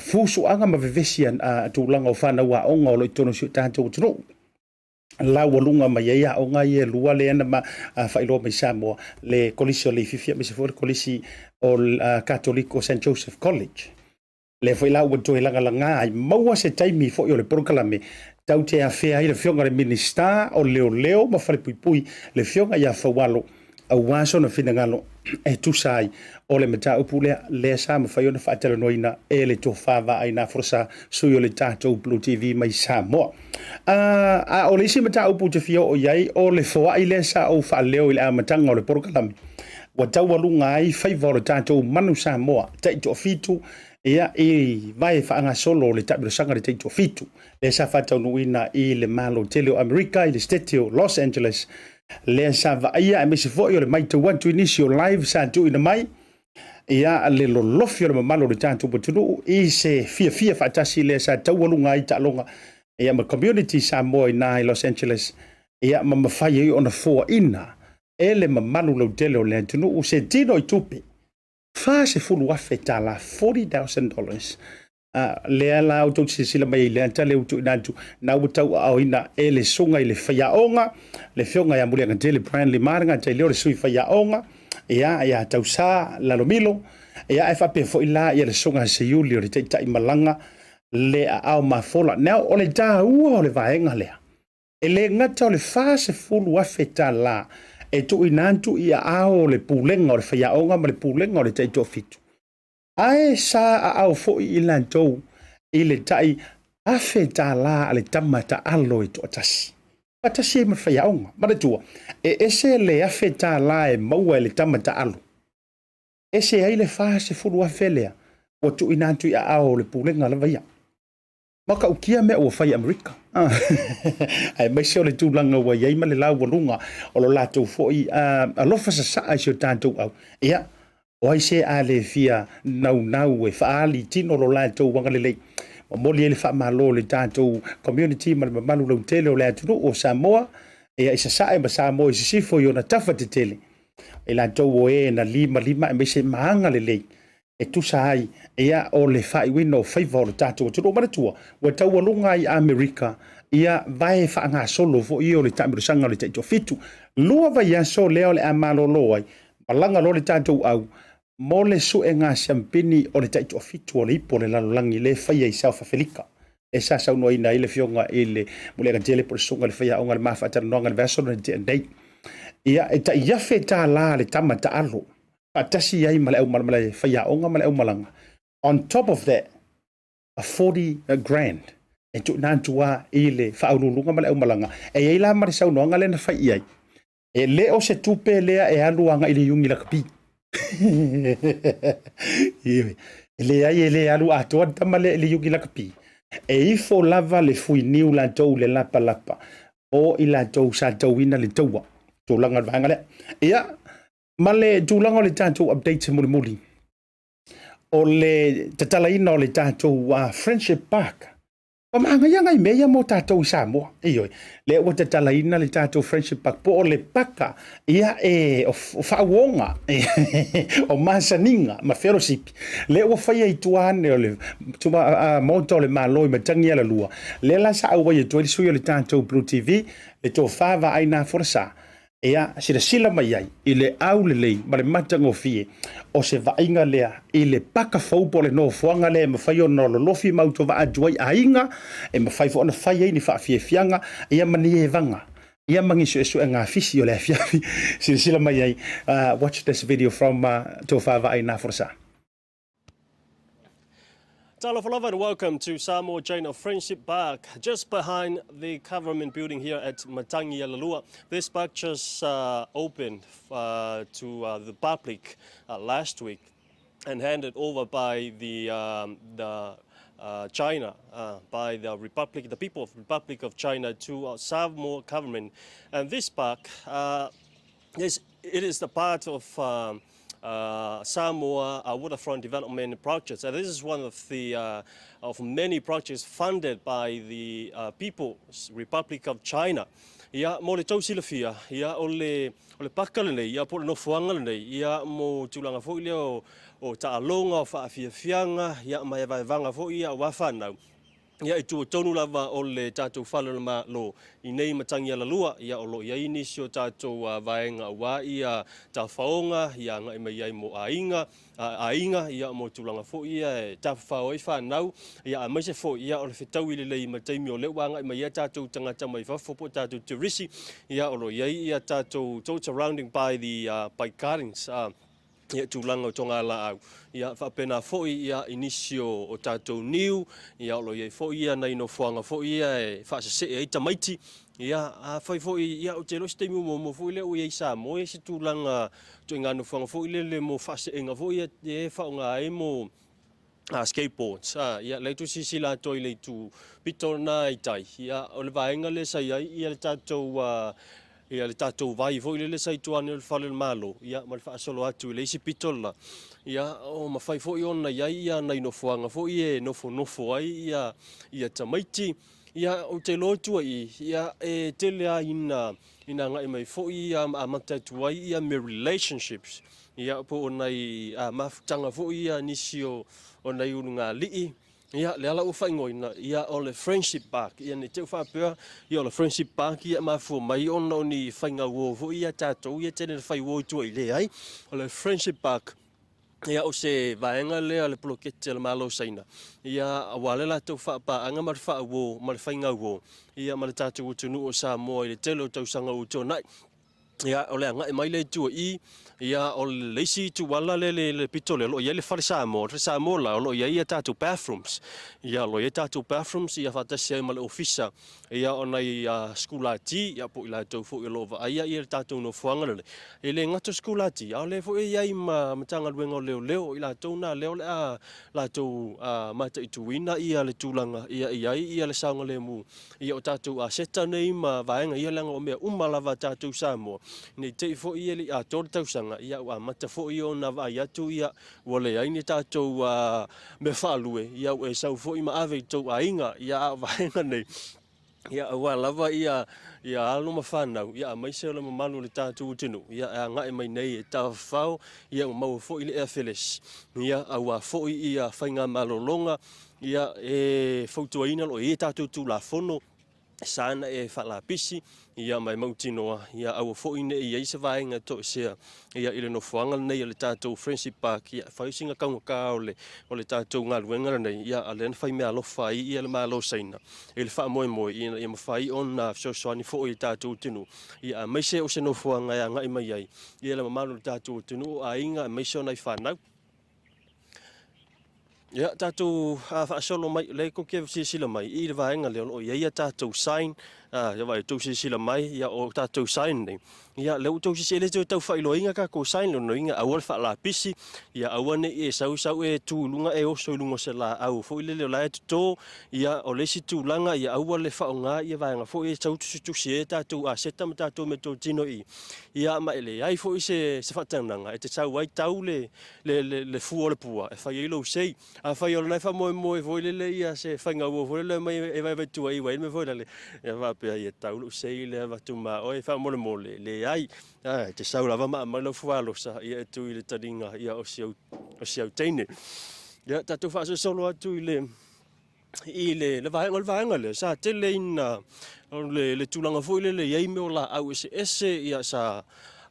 fusuaga ma vevesi a tulaga o fanau aoga o lo o i totonu o si o tatou atunuu. Laualuga mai ai aoga ia e lua lea na ma faailoa mai Samoa, le Kolisi o Leififi aemaise foi le Kolisi o Katoliko St Joseph College. Lea foi la ua toe lagalaga ai, maua se taimi foi o le polokalame tau te afea ai le Afioga i le Minisita o Leoleo ma Falepuipui, le Afioga ia Faualo, aua sona finagalo e tusa ai o le mataupu lea, lea sa mafai ona faatalanoaina e le Tofa Vaai Nafolosa, sui o le tatou Blue TV mai Samoa. A o le isi mataupu ou te fia oo i ai, o le foai lea sa ou faaleo i le amataga o le polokalame, ua taualuga ai faiva o le tatou Manu Samoa taitoafitu, ia, i vae faagasolo o le taamilosaga le taitoafitu, lea sa faataunuuina i le Malo tele o Amerika i le Setete o Los Angeles, lea sa vaaia aemaise foi o le matau atu i nisi o live sa tuuina mai, ia le lolofi o le mamalu o le tatou atunuu i se fiafia faatasi lea sa taualuga ai taaloga ia ma community Samoa i na i Los Angeles, ia ma mafai ai ona foaina e le mamalu lautele o le atunuu se tino i tupe $40,000, $40,000. Lea la outou te silasila mai ai i lea tala ua tuuina atu, na ua tauaaoina e le susuga i le faiaoga, le afioga ia Muliagatele Brian Limaraga Taileo, le sui faiaoga, ia, ia Tausa Lalomilo, ia, ae faapea foi la ia le susuga Seiuli o le taitai malaga le aao mafola. Now, o le taua o le vaega lea, e le gata o le $40,000 e tuuina atu i aao o le pulega o le faiaoga ma le pulega o le taitoafitu, Ae sa aao foi i latou i le tai $1,000 a le tama taalo e toatasi. Faatasi ai ma le faiaoga. Manatua, e ese le $1,000 e maua e le tama taalo, ese ai le $40,000 lea ua tuuina atu i aao o le pulega lava ia. Matautia mea ua fai e Amerika, aemaise o le tulaga ua i ai ma le laualuga o lo latou foi alofa sasaa i si o tatou au. Ia, o ai se a le fia naunau e faaali tino lo latou agalelei. Momoli ai le faamalo i le tatou community ma le mamalu lautele o le atunuu o Samoa, ia i Sasae ma Samoa i Sisifo i ona tafa tetele, i latou o e na limalima aemaise ma agalelei e tusa ai ia o le faaiuina o faiva o le tatou atunuu. Manatua, ua taualuga ai Amerika ia vae faagasolo foi ia o le taamilosaga o le taitoafitu. 2 vaiaso lea o le a malolo ai, malaga loa le tatou au mo le suega siampini o le taitoafitu o le ipu o le lalolagi lea e faia i South Afelika. E sa saunoaina ai le afioga i le Muliagatele po o le Susuga i le Faiaoga i le ma faatalanoaga i le vaiaso na tea nei. Ia, e tai $1,000 le tama taalo faatasi ai ma le au ma le faiaoga ma le aumalaga. On top of that, a 40 grand e tuuina atu lava i le faauluuluga ma le aumalaga. E i ai la ma le saunoaga lea na fai i ai, e le o se tupe lea e alu agai i le iugi lakapi. E leai, e le alu atoa le tama lea i le iugi lakapi. E ifo lava le fuiniu latou le lapalapa o i latou sa tauina le taua. Tulaga o le vaega lea. Ia, ma le tulaga o le tatou update mulimuli, o le tatalaina o le tatou Friendship Park. Ua manaia nai mea ia mo tatou i Samoa. Ioe, lea ua tatalaina le tatou Friendship Park po o le paka ia e o faauoga o masaniga ma fellowship. Lea ua faia i tua ane o le maota o le Malo i Matagialalua. Lea la sa auai atu ai le sui o le tatou Blue TV, le tofa Vaai Nafolasa. Ia, silasila mai ai i le aulelei ma le matagofie o se vaaiga lea i le paka fou po o le nofoaga lea e mafai ona lolofi ma autovaa atu ai aiga, e mafai foi ona fai ai ni faafiafiaga, ia ma ni evaga, ia ma ni suesuega afisi o le afiafi. Silasila mai ai, watch this video from Tofa Vaai Nafolasa. Talofa lava and welcome to Samoa China Friendship Park, just behind the government building here at Matagialalua. This park just opened to the public last week and handed over by the China, by the Republic, the people of Republic of China to Samoa government. And this park, it is the part of Samoa waterfront development projects. And this is one of the of many projects funded by the People's Republic of China. Ia, mo le tou silafia, ia, o le, o le paka lenei, ia, po o le nofoaga lenei, ia, mo tulaga foi lea o, o taaloga, o faafiafiaga, ia, ma evaevaga foi ia aua fanau. Ia, i tua tonu lava o le tatou fale o le Malo i nei Matagialalua, ia, o lo o i ai nisi o tatou vaega aua ia tafaoga, ia agai mai ai mo aiga, aiga, ia, mo tulaga foi ia e tafafao ai fanau, ia, aemaise foi, ia, o le fetaui lelei ma taimi o lea ua agai mai ai tatou tagata mai fafo po o tatou turisi, ia, o lo o i ai ia tatou surrounding by the by gardens, ia tulaga o togalaau, ia faapena foi ia i nisi o tatou niu, ia o lo o i ai foi ia nai nofoaga foi ia e faasesee ai tamaiti. Ia afai foi ia ou te iloa se taimi ua muamua foi lea ua i ai i Samoa ia se tulaga ituaiga nofoaga foi lele mo faaseseega foi ia e faaaoga ai mo skateboards. Ia lea e silasila atu ai i le itu pito lena i tai, ia o le vaega lea sa i ai ia le tatou ia le tatou vai foi lele sa i tua ane o le fale o le Malo, ia ma le faasolo atu i le isi pito lela, ia o mafai foi ona i ai ia nai nofoaga foi e nofonofo ai ia ia tamaiti. Ia ou te iloa atu ai i, ia e tele lava ina ina agai mai foi ia ma amata atu ai ia mea relationships, ia po o nai mafutaga foi ia nisi o o nai ulugalii. Ia, lea la ua faaigoaina, ia o le Friendship Park. Ia ne i te i ua faapea, ia o le Friendship Park ia e mafua mai ona o ni faiga uo foi ia a tatou ia e tele ina fai uo i tua i leai. O le Friendship Park, ia o se vaega lea o le poloketi a le Malo o Saina, ia aua le latou faapaaga ma le faauo ma le faiga uo, ia ma le tatou atunuu o Samoa i le tele o tausaga ua tuanai. Ia, o le agai mai lea i tua i i, ia, o le isi ituala lea le, le pito lea, o lo o i ai le fale Samoa. O le fale Samoa la, o lo o i ai a tatou bathrooms. Ia, o lo o i ai tatou bathrooms, ia, faatasi ai ma le ofisa, ia, o nai uh, sikulati, ia, po o i latou foi o lo o vaaia ia le tatou nofoaga lele. E le gata o sikulati, a o lea foi e i ai ma Matagaluega o Leoleo, o i latou na lea o le a latou uh, mataituina ia le tulaga ia i ai ia le saogalemu Ia o tatou aseta nei ma vaega ia leaga o mea uma lava a tatou Samoa, ne i te i foi e le i atoa le tausaga, ia ua amata foi ona vaai atu ia ua leai ni tatou mea faalue, ia ua e sau foi ma ave i tou aiga, ia a o vaega nei, ia aua lava ia ia alo ma fanau, ia aemaise o le mamalu o le tatou atunuu, ia e agai mai nei e tafafao, ia ua maua foi le ea felesi, ia aua foi ia faigamalologa Ia, e fautuaina o lo o i ai tatou Tulafono e sa ona e faalapisi, ia, ma e mautinoa, ia, aua foi ne i i ai se vaega e toesea, ia, i le nofoaga lenei o le tatou Friendship Park, ia, e fai sina taugata o le, o le tatou galuega lenei, ia, a o lea na fai meaalofa ai ia le Malo o Saina i le faamoemoe ina ia mafai ona fesoasoani foi i le tatou atunuu, ia, aemaise o se nofoaga e agai mai ai, ia, le mamalu o le tatou atunuu, o aiga, aemaise o nai fanau. Ia, tatou faasolo mai, o lea tou te silasila mai i le vaega lea o lo o i ai a tatou sign, ia vaai, tou silasila mai, ia o tatou sign nei, ia lea ua tou silasila, e le toe tau faailoaina tatou sign, lona uiga aua le faalapisi, ia aua ne i e sau sau e tu i luga e oso i luga o se laau foi lele o la e toto, ia o le isi tulaga, ia aua le faaaoga ia vaega foi e sau tusitusi ai tatou aseta ma tatou meatotino i i. Ia ma e leai foi se se faataunaga e te sau ai tau le le le le fua o le pua e fai ai lou sei. Afai o lena e faamoemoe foi lele ia se faiga ua foi lele mai e vaevae tua i ai le mea foi lele, ia faapea ia tau lou sei lea avatu ma oe faamolemole, leai. A e te sau lava ma aumai lau fualosa ia e tui i le taliga ia o si au o si au teine. Ia tatou faasolosolo atu i le i le, le vaega, o le vaega lea, sa tele ina, o le, le tulaga foi lele i ai mea o laau eseese, ia sa,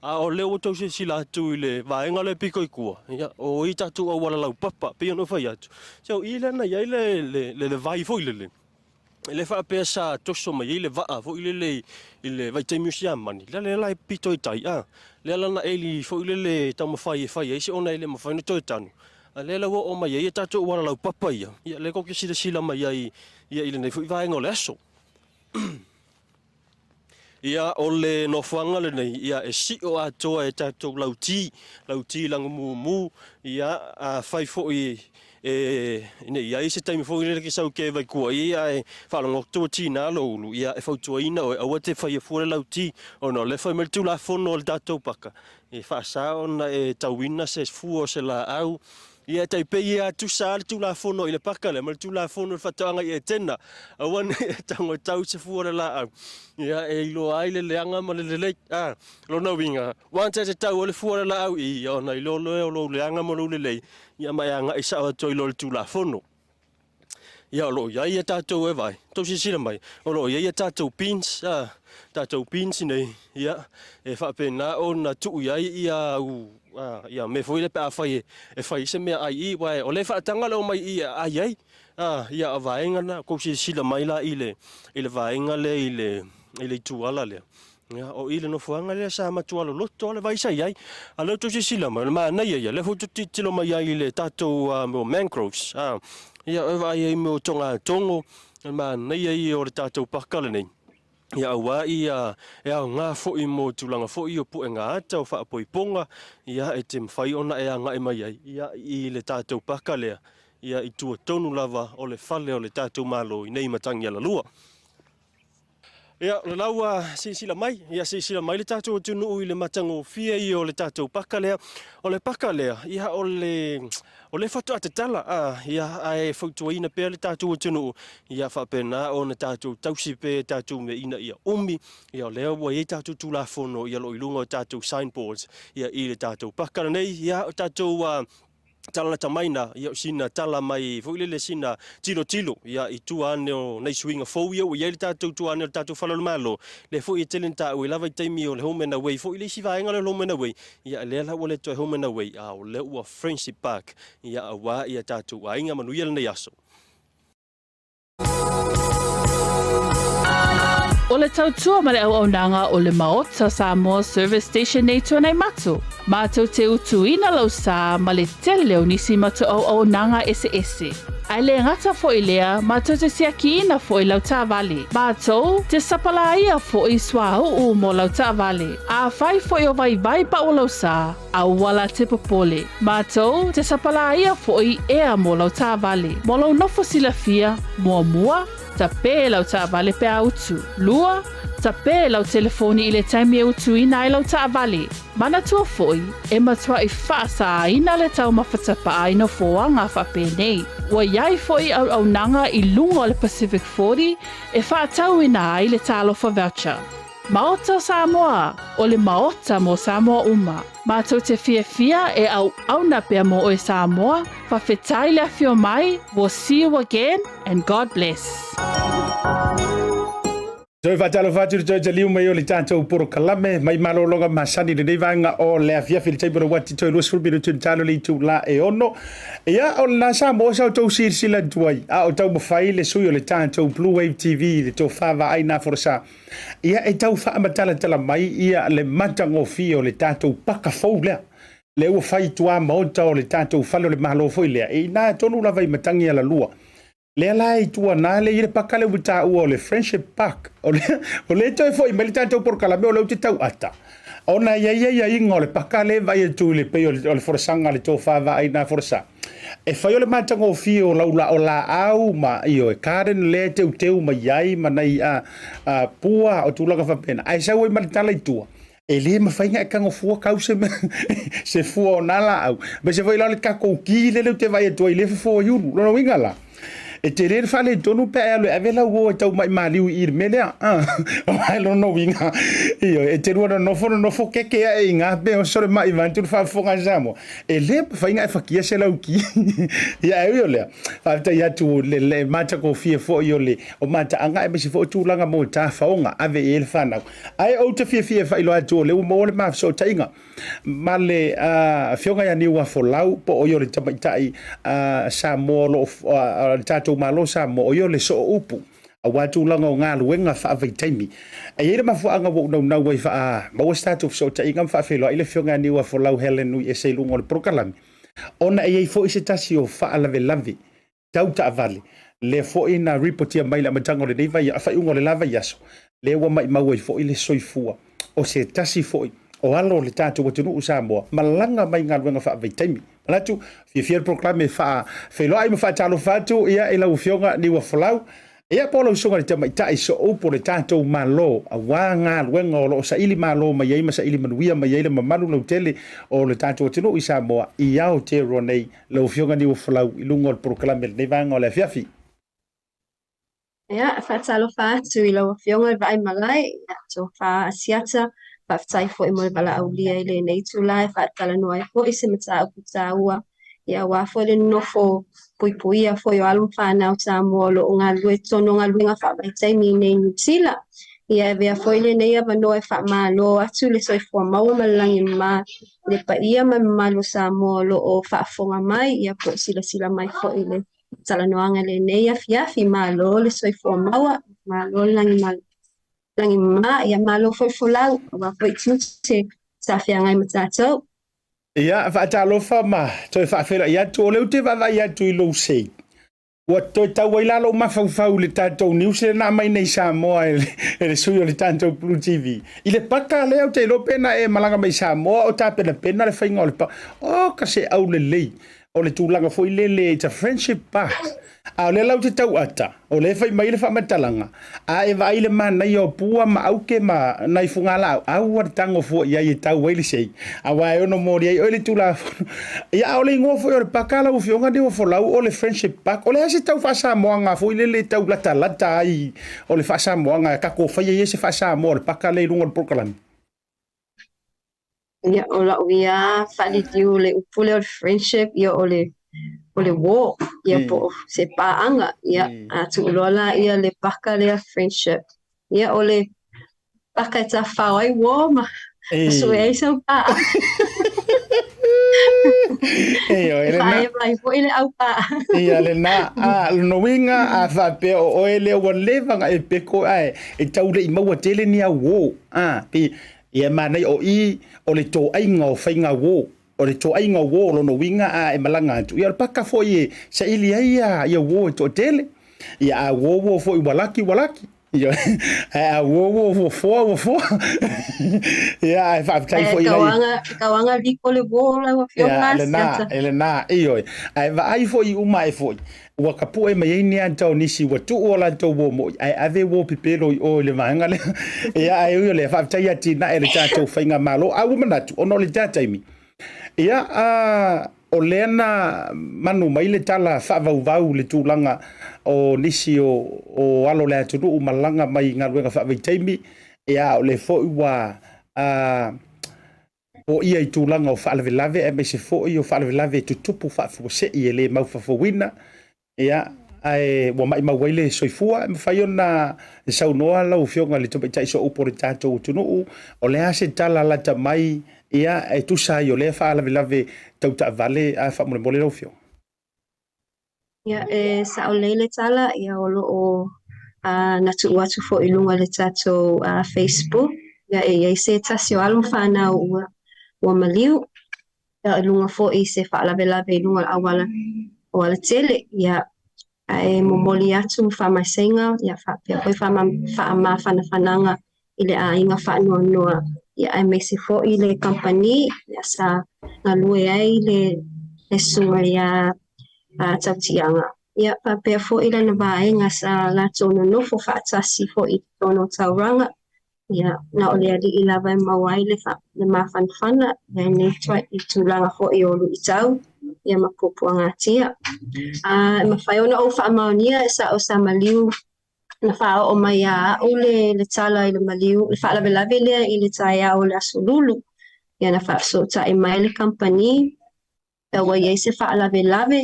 a o lea ua tou silasila atu i le vaega lea pito i tua, ia, o i tatou auala laupapa, pei ona ou fai atu, se o i lea na i ai le, le, le, le vai foi lele, e le faapea sa toso mai ai le vaa foi lele i le vaitaimi o Siamani, lea lea la e pito i tai, a, lea la na eli foi lele taumafai e fai ai se ona e le mafai ona toe tanu, A lea la ua oo mai ai a tatou auala laupapa ia, ia lea tou te silasila mai ai ia i lenei foi vaega o le aso. Ia, o le nofoaga lenei, ia e sio atoa e tatou lauti, lauti lagumumu, ia afai foi e ne i ai se taimi foi lele ke sau ke vai kua i ae faalogo atu ua tiga lou ulu, ia e fautuaina oe aua te faia fua le lauti, ona o lea e fai mai le Tulafono a le tatou paka, E faasa ona e tauina se fua o se laau, ia e tai pei e atusa lava le Tulafono i le paka lea ma le Tulafono i le faatoaga i Etena, aua ne i e tago e tau se fua o le laau, ia e iloa ai le leaga ma le lelei. A, lona uiga, once e te tau ai le fua o le laau i, ia ona iloa loa o lou leaga ma lou lelei, ia ma e agai sao atu ai loa i le Tulafono. Ia, o lo o i ai a tatou e vaai, tou silasila mai, o lo o i ai a tatou pins, a, tatou pins nei, ia, e faapena ona tuu i ai ia au, a, ia mea foi lea pe afai e, e fai ai se mea ai i, aua o lea e faataga le omai i e aai ai, a, ia, o vaega na, tou silasila mai la i le, i le vaega lea i le, i le ituala lea. Ia, o i le nofoaga lea sa matua loloto le vai sa i ai. A lea tou silasila mai, o le manaia ia, lea foi tou tilotilo mai ai i le tatou mea o mangroves. Ia, e vaai ai mea o togatogo, o le manaia ia o le tatou paka lenei. Ia, aua ia, e aoga foi mo tulaga foi o puega ata, o faapoipoga, ia, e te mafai ona e agai mai ai, ia, i le tatou paka lea, ia, i tua tonu lava o le fale o le tatou Malo i nei Matagialalua. Ia, o le la ua silasila mai, ia silasila mai le tatou atunuu i le matagofie ia o le tatou paka lea. O le paka lea, ia o le, o le faatoa tatala, a, ia, ae fautuaina pea le tatou atunuu, ia faapena ona tatou tausi pea tatou mea ina ia umi, ia o lea ua i ai tatou Tulafono, ia o lo o i luga o tatou signboards, ia i le tatou paka lenei, ia o tatou, a, tala lata mai na, ia o sina tala mai foi lele sina tilotilo, ia i tua ane o nai suiga fou ia ua i ai le tatou tua ane o le tatou fale o le Malo, lea foi e tele na taua ai lava i taimi o le Home and Away foi le isi vaega lea o le Home and Away, ia lea la ua le toe Home and Away, a o lea ua Friendship Park, ia aua ia tatou aiga manuia lenei aso. O le tautua ma le auaunaga o le Maota Samoa Service Station nei Tuanaimato, mātou te utuina lau sā ma le tele o nisi matou auaunaga eseese. Ae le gata foi lea, mātou te siakiina foi lau taavale. Mātou te sapalāia foi suauu mo lau taavale. Afai foi o vaivai pau lau sā, aua la te popole. Mātou te sapalāia foi ea mo lau taavale. Mo lou nofo silafia, muamua, Tapē lau taavale pe a utu. Lua, tapē lau telefoni i le taimi e utuina ai lau taavale. Manatua foi, e matuai faasāina le taumafa tapaa i nofoaga faapenei. Ua i ai foi auaunaga i luga o le Pacific 40 e faatauina ai le Talofa Voucher. Maota o Samoa, o le Maota mo Samoa uma. Matou te fiafia e auauna pea mo oe Samoa, fawhetai le afio mai, we'll see you again and God bless. Toe faatalofa atu i le toe taliu mai o le tatou porokalame mai malologa masani i lenei vaega o le afiafi i le taimi o le uati toe 20 minutu i le talo le itula e ono. Ia, o lena Samoa sa outou silasila atu ai, a o taumafai le sui o le tatou Blue Wave TV i le tofa vaai naforasa. Ia, e tau faamatalatala mai ia le matagofie o le tatou paka fou lea. Lea ua fai i tuamaota o le tatou fale o le Malo foi lea, e i ina tonu lava i Matagialalua. Lea la i tua na lea i le paka lea ua taua o le Friendship Park. O lea, o lea toe foi mai le tatou porokalame o lea ou te tau ata. Ona e i ai aiaiga o le paka lea e vaai atu i le pei o le, o le folasaga a le tofa vaai na folasa. E fai o le matagofie o lau la, o laau ma ioe, garden lea e teuteu mai ai ma nai a, a, pua o tulaga faapena. Ae sau ai ma le tala i tua. E le mafai na e tago fua kau se mea, se fua o nā laau. Aemaise foi la o le tatou ki lele ou te vaai atu ai, lea e fofo ai ulu. Lona uiga la, e tele le faaletonu pe a e alu e ave lau uo e tau mai maliu i i le mea lea. Aua lona uiga, ioe, e te lua nonofo nonofo keke ae i gā pe oso le mai vaeatu le faafofoga a Samoa. E le mafai na e fakia se lau ki. Ia ae ui o lea, faafetai atu le, le matagofie foi o le o mataaga aemaise foi o tulaga mo tafaoga ave i ai le fanau. Ae ou te fiafia e faailoa atu o lea ua maua le ma fesootaiga ma le Afioga ia Niuafolau po o ia o le tamaitai Samoa o lo o le tatou Malo Samoa, o ia o le sooupu aua tulaga o galuega faavaitaimi. E i ai le mafuaaga ua ou naunau ai faamaua se tatou fesootaiga ma faafeiloai le Afioga ia Niuafolau Helen Nuiese i luga o le polokalame, ona e i ai foi se tasi o faalavelave tau taavale, lea foi na ripotia mai i le amataga o lenei vai, faaiuga o le la vaiaso, lea ua maimau ai foi le soifua o se tasi foi o alo o le tatou atunuu o Samoa, malaga mai i galuega faavaitaimi. Manatu, fiafia le polokalame e faafeiloai ma faatalofa atu ia i lau Afioga Niuafolau, Ia po o lau Susuga i le Tamaitai Sooupu o le tatou Malo, aua galuega o lo o saili malo mai ai ma saili manuia mai ai le mamalu lautele o le tatou atunuu i Samoa i Aotearoa nei. Lau Afioga Niuafolau i luga o le polokalame i lenei vaega o le afiafi. Ia, e faatalofa atu i lau Afioga i le Vaaimalae, ia, Tofa Asiata, faafetai foi mo le valaaulia i lenei itula e faatalanoa ai foi se mataupu taua Ia aua foi le nofo puipuia foi o alo ma fanau Samoa o lo o galulue i totonu o galuega faavaitaimi i inei i Niu Sila. Ia e avea foi lenei avanoa e faamalo atu le soifua maua ma le lagi mama i le paia ma le mamalu o Samoa o lo o faafofoga mai ia po o silasila mai foi i le talanoaga i lenei afiafi. Malo le soifua maua, malo le lagi lagi mama, ia malo foi folau aua foi tiute sa feagai ma tatou. Ia, faatalofa ma toe faafeiloai atu, o lea ou te vaavaai atu i lou sei. Ua toe tau ai la lou mafaufau i le tatou news lea na aumai nei i Samoa e le, e le sui o le tatou Blue TV. I le paka lea ou te iloa pe na e malaga mai i Samoa o tapenapena le faiga o le paka. Oh, ka se aulelei o le tulaga foi lele, it's a friendship park. A o lea la ou te tau ata, o lea e fai mai le faamatalaga, a e vaai i le manaia o pua ma auke ma nai fugalaau, aua le tago fua i ai e tau ai le sei, aua e ono moli ai oe le Tulafono. Ia, a o le igoa foi o le paka lau Afioga Niuafolau, o le Friendship Park. O le a se tau faa-Samoaga foi lele e tau latalata ai o le faa-Samoaga, tatou faia ia se faa-Samoa o le paka lea i luga o le polokalame? Ia, o lau ia faaliliu le upu lea o le friendship, ia o le o le uō, ia po o se paaga, ia a tuu loa la ia le paka lea friendship, ia o le paka e tafao ai uō ma sue ai sau paaga. Ioe, E lena. faaeva ai foi le aupaa. Ia lena. A, lona uiga, a faapea o oe lea ua leva ona e peko ae e tau le i maua tele ni au uō. A, pei, ia e manaia o i o le toaiga o faiga uō. O le toaiga o uō o lona uiga a e malaga atu, ia o le paka foi e saili ai ia uō e toatele. Ia a uō uō foi ua laki ua laki. Ia, ae a uō uō ua foa ua foa. Ia, ae faafetai Ae foi i lai. tauaga, tauaga liko le uō lau afioga Ia, lena, Asiata. e lena, ioe. Ae vaai foi uma ae foi, ua kapue mai ai ni ata o nisi ua tuu o latou uō moi, ae ave uō pipelo i o i le vaega lea. Ia, ae ui o lea, faafetai atinae le tatou faigamalo. A ua manatu, ona o le ta taimi, Ia, a, o lea na manu mai le tala faavauvau i le tulaga o nisi o, o alo o le atunuu malaga mai i galuega faavaitaimi, ia, a o lea foi ua, a, poia i tulaga o faalavelave aemaise foi o faalavelave e tutupu faafuasei e le maufafauina. Ia, ae ua maimau ai le soifua, e mafai ona saunoa lau Afioga i le Tamaitai Sooupu o le tatou atunuu, o le a se tala lata mai, ia, e tusa ai o lea faalavelave tau taavale, a faamolemole lau Afioga. Ia, e sao lelei le tala, ia o lo o na tuu atu foi i luga o le tatou Facebook, ia e i ai se tasi o alo ma fanau ua, ua maliu. Ia, i luga foi i se faalavelave i luga o le auala aualatele, ia, ae momoli atu faamaisega, ia faapea foi faamafanafanaga i le aiga faanoanoa, ia aemaise foi le kamupani ia sa galue ai le le susuga ia Tautiaga, ia faapea foi lana vaega sa latou nonofo faatasi foi i totonu o taulaga. Ia, na o le Alii lava e maua ai le, fa, le mafanafana, ia i nei i tulaga foi o luitau, ia ma puapuagatia. A, e mafai ona ou faamaonia e sa'o sa maliu na faaoo mai ia a'u le, le tala i le maliu, le faalavelave lea i le taeao o le Aso Lulu. Ia na faafesootai mai le kamupani, Ia ua i ai se faalavelave,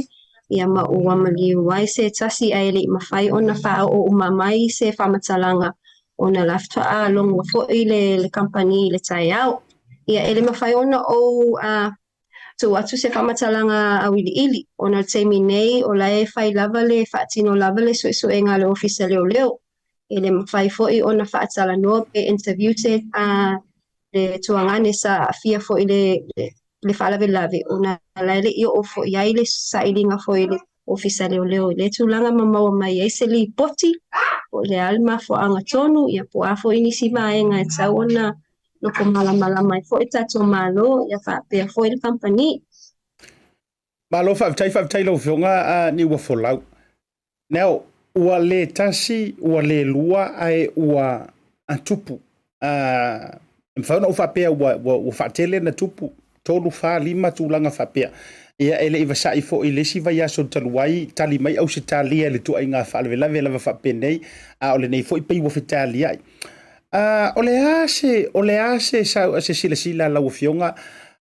ia ma ua maliu ai se tasi ae le i mafai ona faaoo uma mai se faamatalaga ona la faatoa logo foi le, le kamupani i le taeao. Ia e le mafai ona ou a, tuu atu se faamatalaga auiliili ona o le taimi nei o la e fai lava le faatino lava le suesuega a le Ofisa Leoleo. E le mafai foi ona faatalanoa pe interview se a, le tuagane sa aafia foi i le, le faalavelave ona la e le i oo foi i ai le sailiga foi i le Ofisa Leoleo i lea tulaga ma maua mai ai se lipoti po o le a le mafuaaga tonu, ia po o a foi nisi vaega e tatau ona nofo malamalama ai foi le tatou Malo, ia faapea foi le kamupani. Malo faafetai, faafetai lau Afioga Niuafolau. Now, ua le tasi, ua le lua, ae ua tupu. E mafai ona ou faapea ua, ua, ua faatele na tupu, 3, 4, 5 tulaga faapea. Ia, e le i vasai foi i le isi vaiaso talu ai, tali mai Ausetalia i le tuaiga faalavelave lava faapenei, a o lenei foi pei ua fetaliai. O le a se, o le a se, se silasila a lau Afioga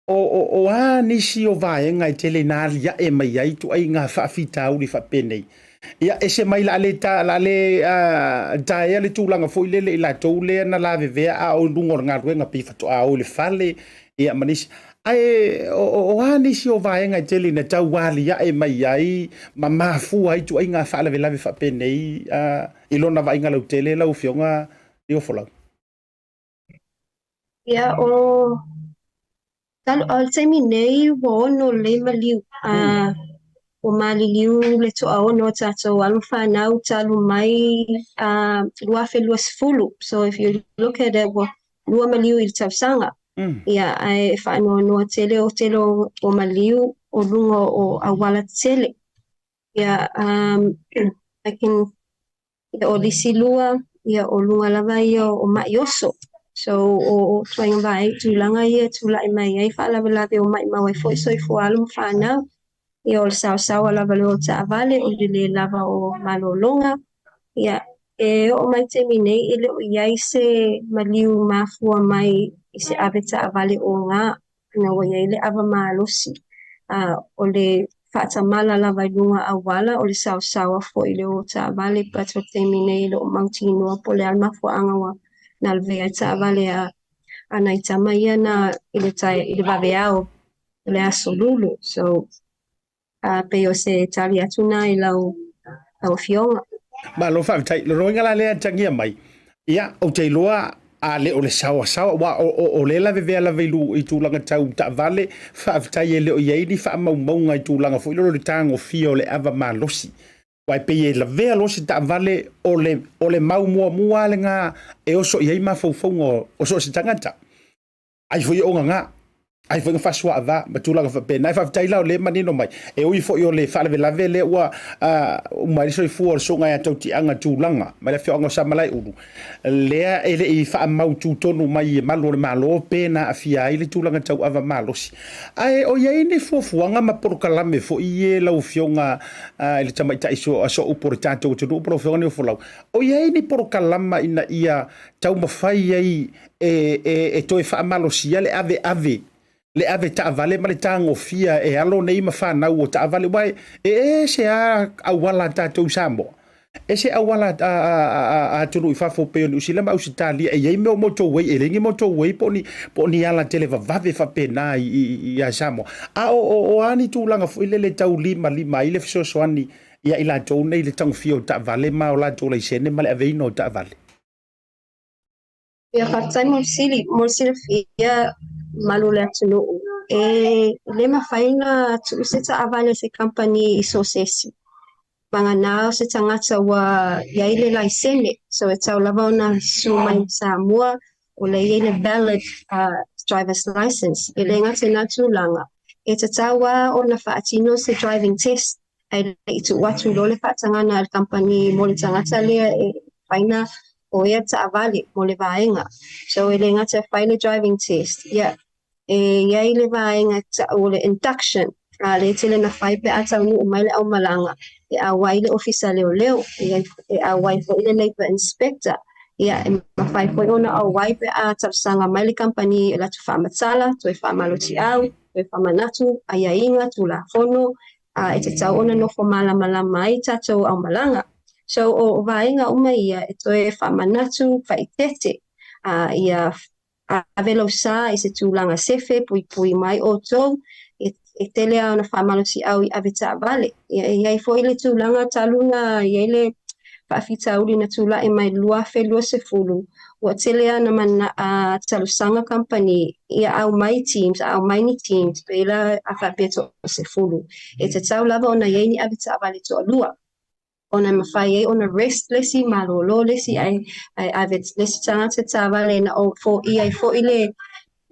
O, o, o a nisi o vaega e tele ina aliae mai ai ituaiga faafitauli faapenei? Ia, ese mai la le ta, la le uh, taea le tulaga foi lele i latou lea na lavevea a o i luga o le galuega pei faatoa o i le fale, ia ma nisi. Ae o, o, o a nisi o vaega e tele ina tau aliae mai ai ma mafua ai ituaiga faalavelave faapenei uh, i lona vaaiga lautele lau Afioga Liofolau? Ia, o talu, o le taimi nei ua ono lelei maliu. A, ua maliliu le toaono o tatou alo ma fanau talu mai a 2020. So if you look at it, ua lua maliu i le tausaga. Ia, ae e faanoanoa tele o tele o maliu o luga o auala tetele. Ia, um, I can Ia, o lisi lua, ia, o luga lava ia o maʻi oso. So, o, o ituaiga vae, tulaga ia e tulai mai ai faalavelave o maʻimau ai foi soifua alo ma fanau. Ia, o le saosaoa lava lea o taavale, o le lē lava o malologa. Ia, e oo mai taimi nei e le o i ai se maliu mafua mai i se ave taavale ogā. Ina ua i ai le ava malosi, a o le faatamala lava i luga auala, o le saosaoa foi i le o taavale, but o le taimi nei e le o mautinoa po o le a le mafuaaga ua na lavea ai taavale a a nai tama ia na i le tae i le vaveao. le Aso Lulu. So, uh, pei o se tali atu nā i lau, lau afioga. Malo faafetai. Loloiga la lea atagia mai. Ia, ou te iloa a le o le saoasaoa, aua o, o, o lea lavevea lava i, lu, i tulaga tau taavale, faafetai e le o i ai ni faamaumauga i tulaga foi lolo le tagofia o le ava malosi. Aua e pei e lavea loa se taavale, o le, o le mau muamua lava lena e oso i ai mafaufauga o, o so o se tagata. Ai foi o gagā, ai foi na faasuaava ma tulaga faapena. E faafetai la o lea e manino mai, e ui foi o le faalavelave lea ua uma ai le soifua o le Susuga ia Tautiaga Tulaga mai le afioaga o Samalaeulu, lea e le i faamautu tonu mai e malu o le Malo pe na aafia ai le tulaga tauava malosi. Ae o i ai ni fuafuaga ma polokalame foi e lau Afioga i le Tamaitai Sooupu o le tatou atunuu po o lau Afioga Niofolau, o i ai ni polokalama ina ia taumafai ai e, e, e toe faamalosia le aveave le ave taavale ma le tagofia e alo nei ma fanau o taavale, aua e, e ese lava auala a tatou i Samoa, ese auala a, a, a, a atunuu i fafo pei o Niu Sila ma Ausetalia, e i ai mea o motorway, e leai ni motorway po o ni, po o ni ala televavave faapena i, i, i, ia Samoa. A o, o, o a ni tulaga foi lele e taulimalima ai le fesoasoani ia i latou nei i le tagofia o taavale ma o latou laisene ma le aveina o taavale? Ia, faafetai mo le fesili. Mo le silafia malu o le atunuu, e le mafai ona tuu se taavale a se kamupani i so o se isi. Vagana o se tagata ua i ai le laisene, so e tatau lava ona susu mai i Samoa o lea e i ai le valid uh, driver's license. E le gata i lena tulaga, e tatau lava ona faatino se driving test ae le i tuu atu loa le faatagaga a le kamupani mo le tagata lea e mafai ona oea taavale mo le vaega. So e le gata e fai le driving test, ia e i ai le vaega e tau o le induction, a lea e tele na fai pe a taunuu mai le aumalaga e auai le ofisa leoleo, e auai foi le labour inspector, ia e mafai foi ona auai pe a talosaga mai le kamupani e latou faamatala, toe faamalotiau, toe faamanatu aiaiga, tulafono, a e tatau ona nofo malamalama ai tatou aumalaga. So o vaega uma ia e toe faamanatu, faaeteete, a ia ave lou sa i se tulaga sefe, puipui mai outou, e, e tele lava ona faamalosiau i ave taavale. Ia, e i ai foi le tulaga talu na i ai le faafitauli na tulai mai i le 2020, ua tele lava ona mana, talosaga kamupani ia aumai teams, a aumai ni teams, pei la a faapea toasefulu. E tatau lava ona i ai ni avetaavale toalua, ona e mafai ai ona rest le isi, malolo le isi, ae, ae ave le isi tagata taavale ina o foia ai foi le,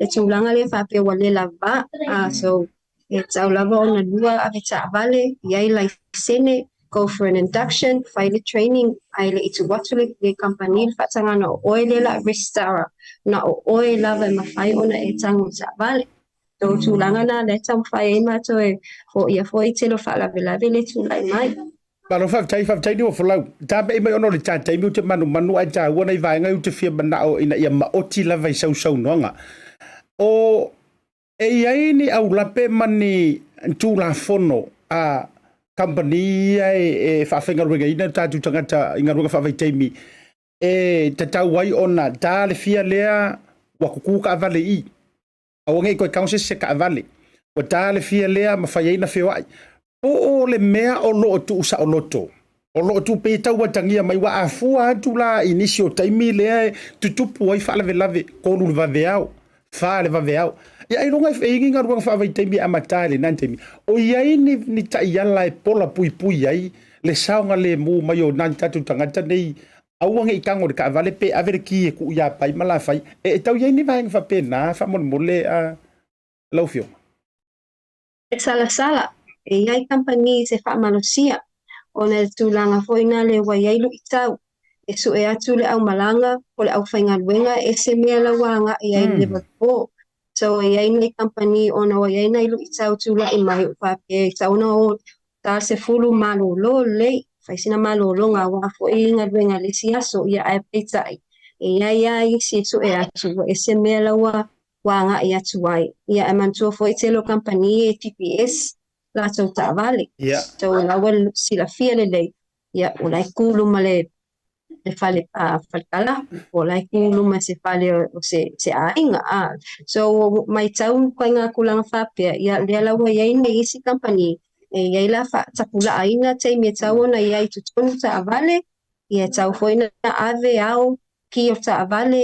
le tulaga lea faapea ua le lava. So, e tatau lava ona lua avetaavale, i ai laisene, go for an induction, fai le training, ae le i tuu atu le, le kamupani le faatagaga o oe lea o le a resitara, na o oe lava e mafai ona e tago taavale. So, tulaga na lea e taumafai ai matou e foia foi i tele o faalavelave lea e tulai mai. Malo faafetai, faafetai Niuafolau. Tapeai mai ona o le ta taimi ou te manumanu ae taua nai vaega ia ou te fia manao ina ia maoti lava i sau saunoaga. O e i ai ni aulape ma ni tulafono a kamupani ia e faafaigaluegaina o tatou tagata i galuega faavaitaimi e tatau ai ona ta le fia lea ua kuku taavale i i. Aua ne i toe tago se isi se taavale. Ua ta le fia lea ma fai ai na feoai. Po o le mea o lo o tuusaoloto, o lo o tuu pei e tau atagia mai, ua afua atu la i nisi o taimi lea e tutupu ai faalavelave, 3 le vaveao, 4 le vaveao. Ia ailoga e i ai ni galuega faavaitaimi e amata ai i lena taimi. O i ai ni, ni taiala e pola puipui ai le saogalemu mai o nai tatou tagata nei Aua ne i tago i le taavale pe ave le ki e tuu ia Pai ma Lafai. E tau i ai ni vaega faapena faamolemole a lau Afioga? E salasala, e i ai kamupani i se faamalosia, ona i le tulaga foi na lea ua i ai luitau, e sue atu le aumalaga po o le aufaigaluega e ese mea la ua agai ai i le level 4. So e i ai nai kamupani ona ua i ai nai luitau tulai mai ua faapea e tatau ona o ta 10 malolo lelei, fai sina malologa aua foi galuega i le isi aso, ia ae peitai, e i ai lava isi e sue atu ua ese mea la ua ua agai atu ai. Ia ae manatua foi tele o kamupani e GPS latou taavale. Ia. So la ua silafia lelei, ia ua la e ku luma le le fale falekala po o la e ku i luma i se fale o se se aiga a. So ua matau ituaiga tulaga faapea, ia lea la ua i ai nei isi kamupani e i ai la faatapulaaina taimi e tatau ona i ai i totonu taavale, ia e tatau foi ona ave ao ki o taavale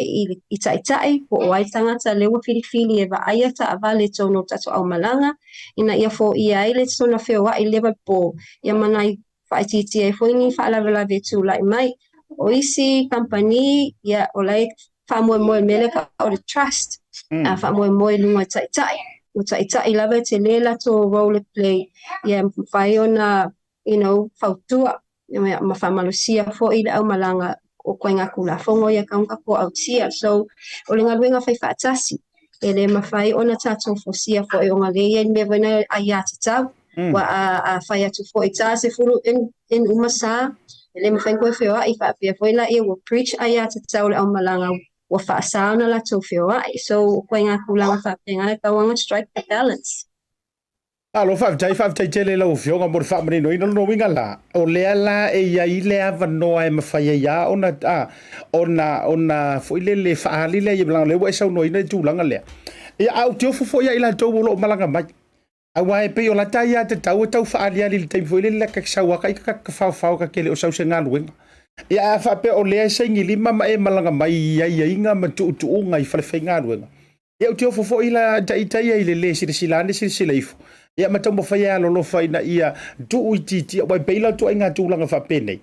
i taitai po o ai le tagata lea ua filifili e vaaia taavale i totonu o le tatou aumalaga ina ia foia ai le soona feoai i lea po, ia ma nai faaitiitia ai foi ni faalavelave e tulai mai. O isi kamupani, ia, o la e faamoemoe i le mea lea e tau o le trust, a faamoemoe i luga o taitai. O taitai lava e tele latou role e play, ia e mafai ona, you know, fautua ma faamalosia foi le aumalaga o ituaiga Tulafono ia e tatau ona tatou ausia. So, o le galuega faifaatasi, e le mafai ona tatou fosia foi ona lea e i ai le mea foi lea aiatatau. Aua a fai atu foi ta 10 in uma sa, e le mafai ona toe feoai faapea foi laia ua breach aiatatau a le aumalaga ua faasa ona latou feoai. So, o ituaiga tulaga faapena e tatau ona strike the balance. Malo faafetai, faafetai tele i lau Afioga mo le faamaninoina. O lona uiga la, o lea la e i ai le avanoa e mafai ai lava ona, a, ona, ona foi lele faaali le leaga o lea ua e saunoaina le tulaga lea. Ia, a ou te ofo foi ia i latou o lo o malaga mai. Aua e pei o lata aiatatau e tau faaaliali i le taimi foi lele ka sau lava ka ka faofao ka te le o sau se galuega. Ia, a faapea o lea e saini lima ma e malaga mai i aiaiga ma tuutuuga i falefaigaluega, Ia ou te ofo foi la ita ia i le lē silasila ane silasila ifo, ia ma taumafai e alolofa ina ia tuuitiitia, aua e pei la o ituaiga tulaga faapenei,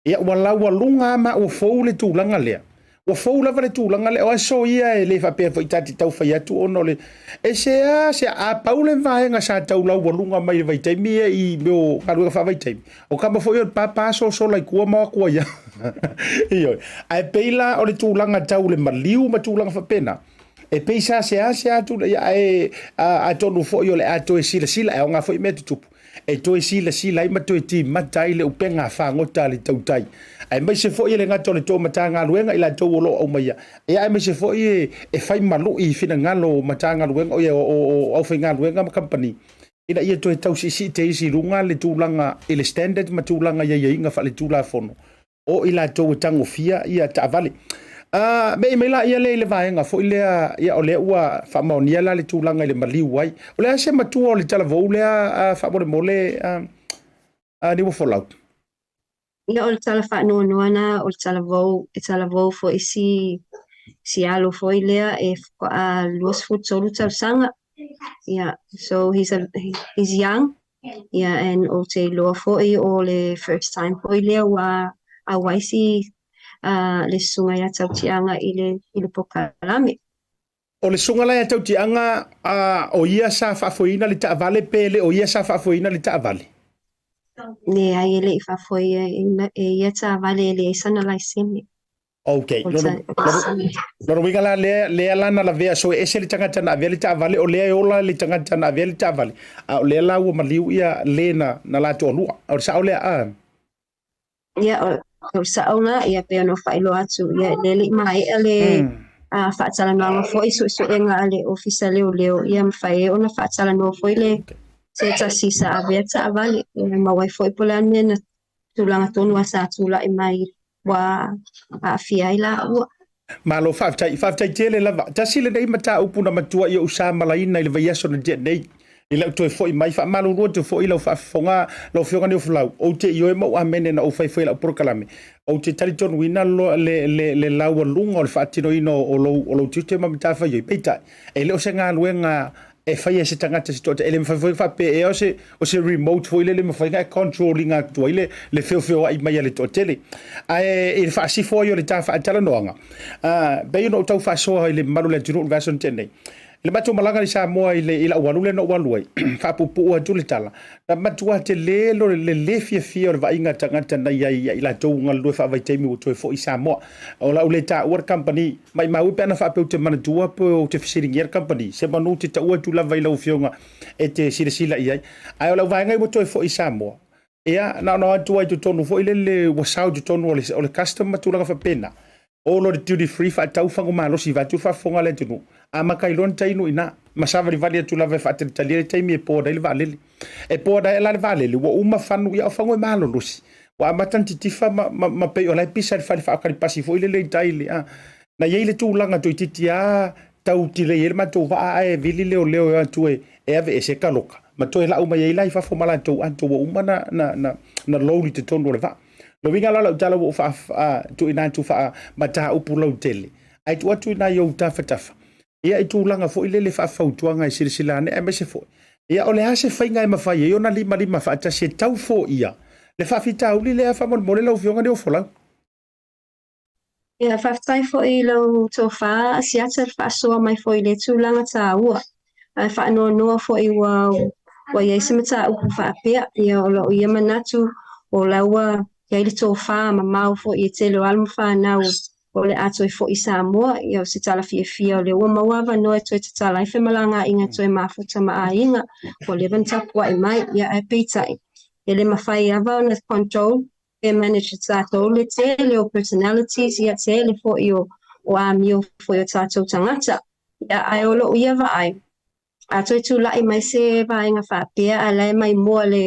ia ua laualuga lava ma ua fou le tulaga lea. Ua fou lava le tulaga lea, o aso ia e le faapea foi ta te tau fai atu ona o le ese lava se a pau le vaega sa tau laualuga mai i le vaitaimi ia i mea o galuega faavaitaimi, o kama foi o le papa sosola i tua ma o atu ai lava. Ioe. Ae pei la o le tulaga tau le maliu ma tulaga faapena, E pei sa seasea atu ia ae atonu foi o le a toe silasila, e aoga foi mea tutupu, e toe silasila ai ma toe timata ai le upega fagota a le tautai, aemaise foi e le gata o le tou Matagaluega i latou o lo o aumaia, ia aemaise foi e fai malu'i i finagalo o Matagaluega, o o aufaigaluega ma kamupani, ina ia toe tau siisii teisi i luga le tulaga i le standard ma tulaga i aiaiga faaletulafono o i latou e tagofia ia taavale. A me'i mai laia lea i le vaega foi lea, ia o lea ua faamaonia la le tulaga i le maliu ai. O le a se matua o le talavou lea faamolemole a Niuafolau? Ia o le tala faanoanoa na o le talavou, e talavou foi si si alo foi lea e faatoa 23 tausaga. Yeah, so he's a he's young. Yeah, and ou te iloa foi o le first time foi lea ua auai si uh, le susuga ia Tautiaga i le, i le pokalame. O le susuga la ia Tautiaga, uh, o ia sa faafoeina le taavale pe le o ia sa faafoeina le taavale? Leai, e le i faafoeina e ia taavale e leai sana laisene. Ok, lona uiga la lea, lea la na lavea, so e ese le tagata na avea le taavale, o lea e ola le tagata na avea le taavale, a o lea la ua maliu ia le na, na la toalua. O le sao lea, a? Ia, o le sao na, ia pei ona faailoa atu, ia le le i maea le a faatalanoaga foi suesuega a le Ofisa Leoleo, ia mafai ai ona faatalanoa foi le se tasi sa avea taavale, ia maua ai foi po o le a le mea na tulaga tonu a sa tulai mai ua aafia ai laua. Malo faafetai, faafetai tele lava. Tasi lenei mataupu na matua i ou sa malaina i le vaiaso na tea nei. I lau toe foi mai, faamalulu atu foi i lau faafofoga, lau Afioga Niufolau, ou te ioe ma ou amene na ou fai foi i lau polokalame. Ou te talitonuina le, le, le, le laualuga o le faatinoina o lou, o lou tiute ma matafaioi. Peitai, e le o se galuega e faia e se tagata se toatasi, e le mafai foi ona faapea ea o se, o se remote foi lele e mafai ona e control ina atu ai le, le feofeoai mai a le toatele. Ae i le faasifo ai o le ta faatalanoaga, uh, pei ona ou tau faasoa i le mamalu o le atunuu i le vaiaso na tea nei, i le matou malaga i Samoa i, le, i lau alu lea na ou alu ai, faapuupuu atu le tala, na matua tele lo le le fiafia o le vaaiga a tagata na i ai ia i latou galulue faavaitaimi ua toe foi i Samoa. O lau le taua le kamupani, Maimau e pe ana faapea ou te manatua pe ou te fesiligia le kamupani, se manu ou te taua atu lava i lau Afioga e te silasila i ai. Ae o lau vaega ua toe foi i Samoa, ia, na ona o atu ai i totonu foi lele ua sao i totonu o le, o le custom ma tulaga faapena. O loa le duty free faatau fagu malosi vaeatu le faafofoga a le atunuu, amata ai loa ona tainu i ina, ma savalivali atu lava e faatalitalia le taimi e board ai le vaalele. E board ai la le vaalele, ua uma fanu, ia o fagu e malolosi. Ua amata ona titifa ma, ma, ma pei o la e pisa i le fale faakalipasi foi lele i tai i le, a. Na i ai le tulaga toeitiiti lava tau tilei ai le matou vaa ae vili leoleo e o atu e, e aveese e kaloka ma toe lau mai ai la i fafo ma latou ato ua uma na, na, na, na load i totonu o le vaa. Lona uiga la o lau tala ua ou faa, a, tuuina atu faa mataupu lautele, ae tuu atu i nai ou tafatafa, ia i tulaga foi lele faafautuaga e silasila ane aemaise foi ia o le a se faiga e mafai ai ona limalima faatasi e tau foia le faafitauli lea faamolemole lau Afioga Niofolau. Ia, faafetai foi i lau tofa Asiata le faasoa mai foi i lea tulaga taua. Ae faanoanoa foi ua ua i ai se mataupu faapea. Ia, o lou ia manatu o la ua i ai le tofa mamao foi e tele o alo ma fanau o le a toe foi i Samoa. Ia, o se tala fiafia o lea ua maua avanoa e toe tatala ai femalagaaiga e toe mafuta ma aiga ua leva ona tapuai mai. Ia, ae peitai, e le mafai lava ona control e manage e tatou le tele o personalities, ia tele foi o, o amio foi o tatou tagata. Ia, ae o lou ia vaai, a toe tulai mai se vaega faapea ae la e maimoa le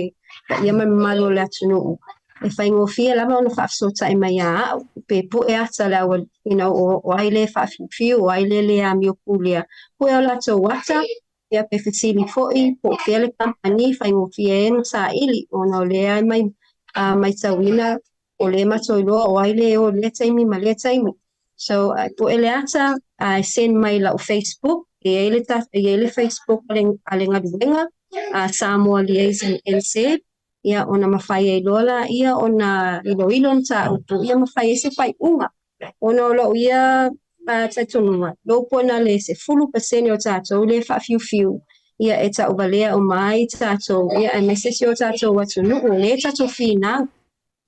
paia ma le mamalu o le atunuu, e faigofie lava ona faafesootai mai ia au, pe pue ata le au, you know, o, o ai le faafiufiu, o ai le le amio pulea, pue o latou ata, ia pe fesili foi po o fea le kamupani faigofie ai ona saili ona o lea e mai, uh, maitauina o lea matou iloa o ai le o lea taimi ma lea taimi. So, uh, pue le ata, ae send mai lau Facebook, e i ai le, ta, e i ai le Facebook a le, a le galuega, uh, Samoa Liaison NZ, ia ona mafai ai loa laia ona iloilo mataupu ia ma fai ai se faaiuga. Ona o lou ia talitonuga, lou po na le 10% o tatou lea e faafiufiu, ia e tauvalea uma ai tatou, ia aemaise si o tatou atunuu, o lea tatou finau,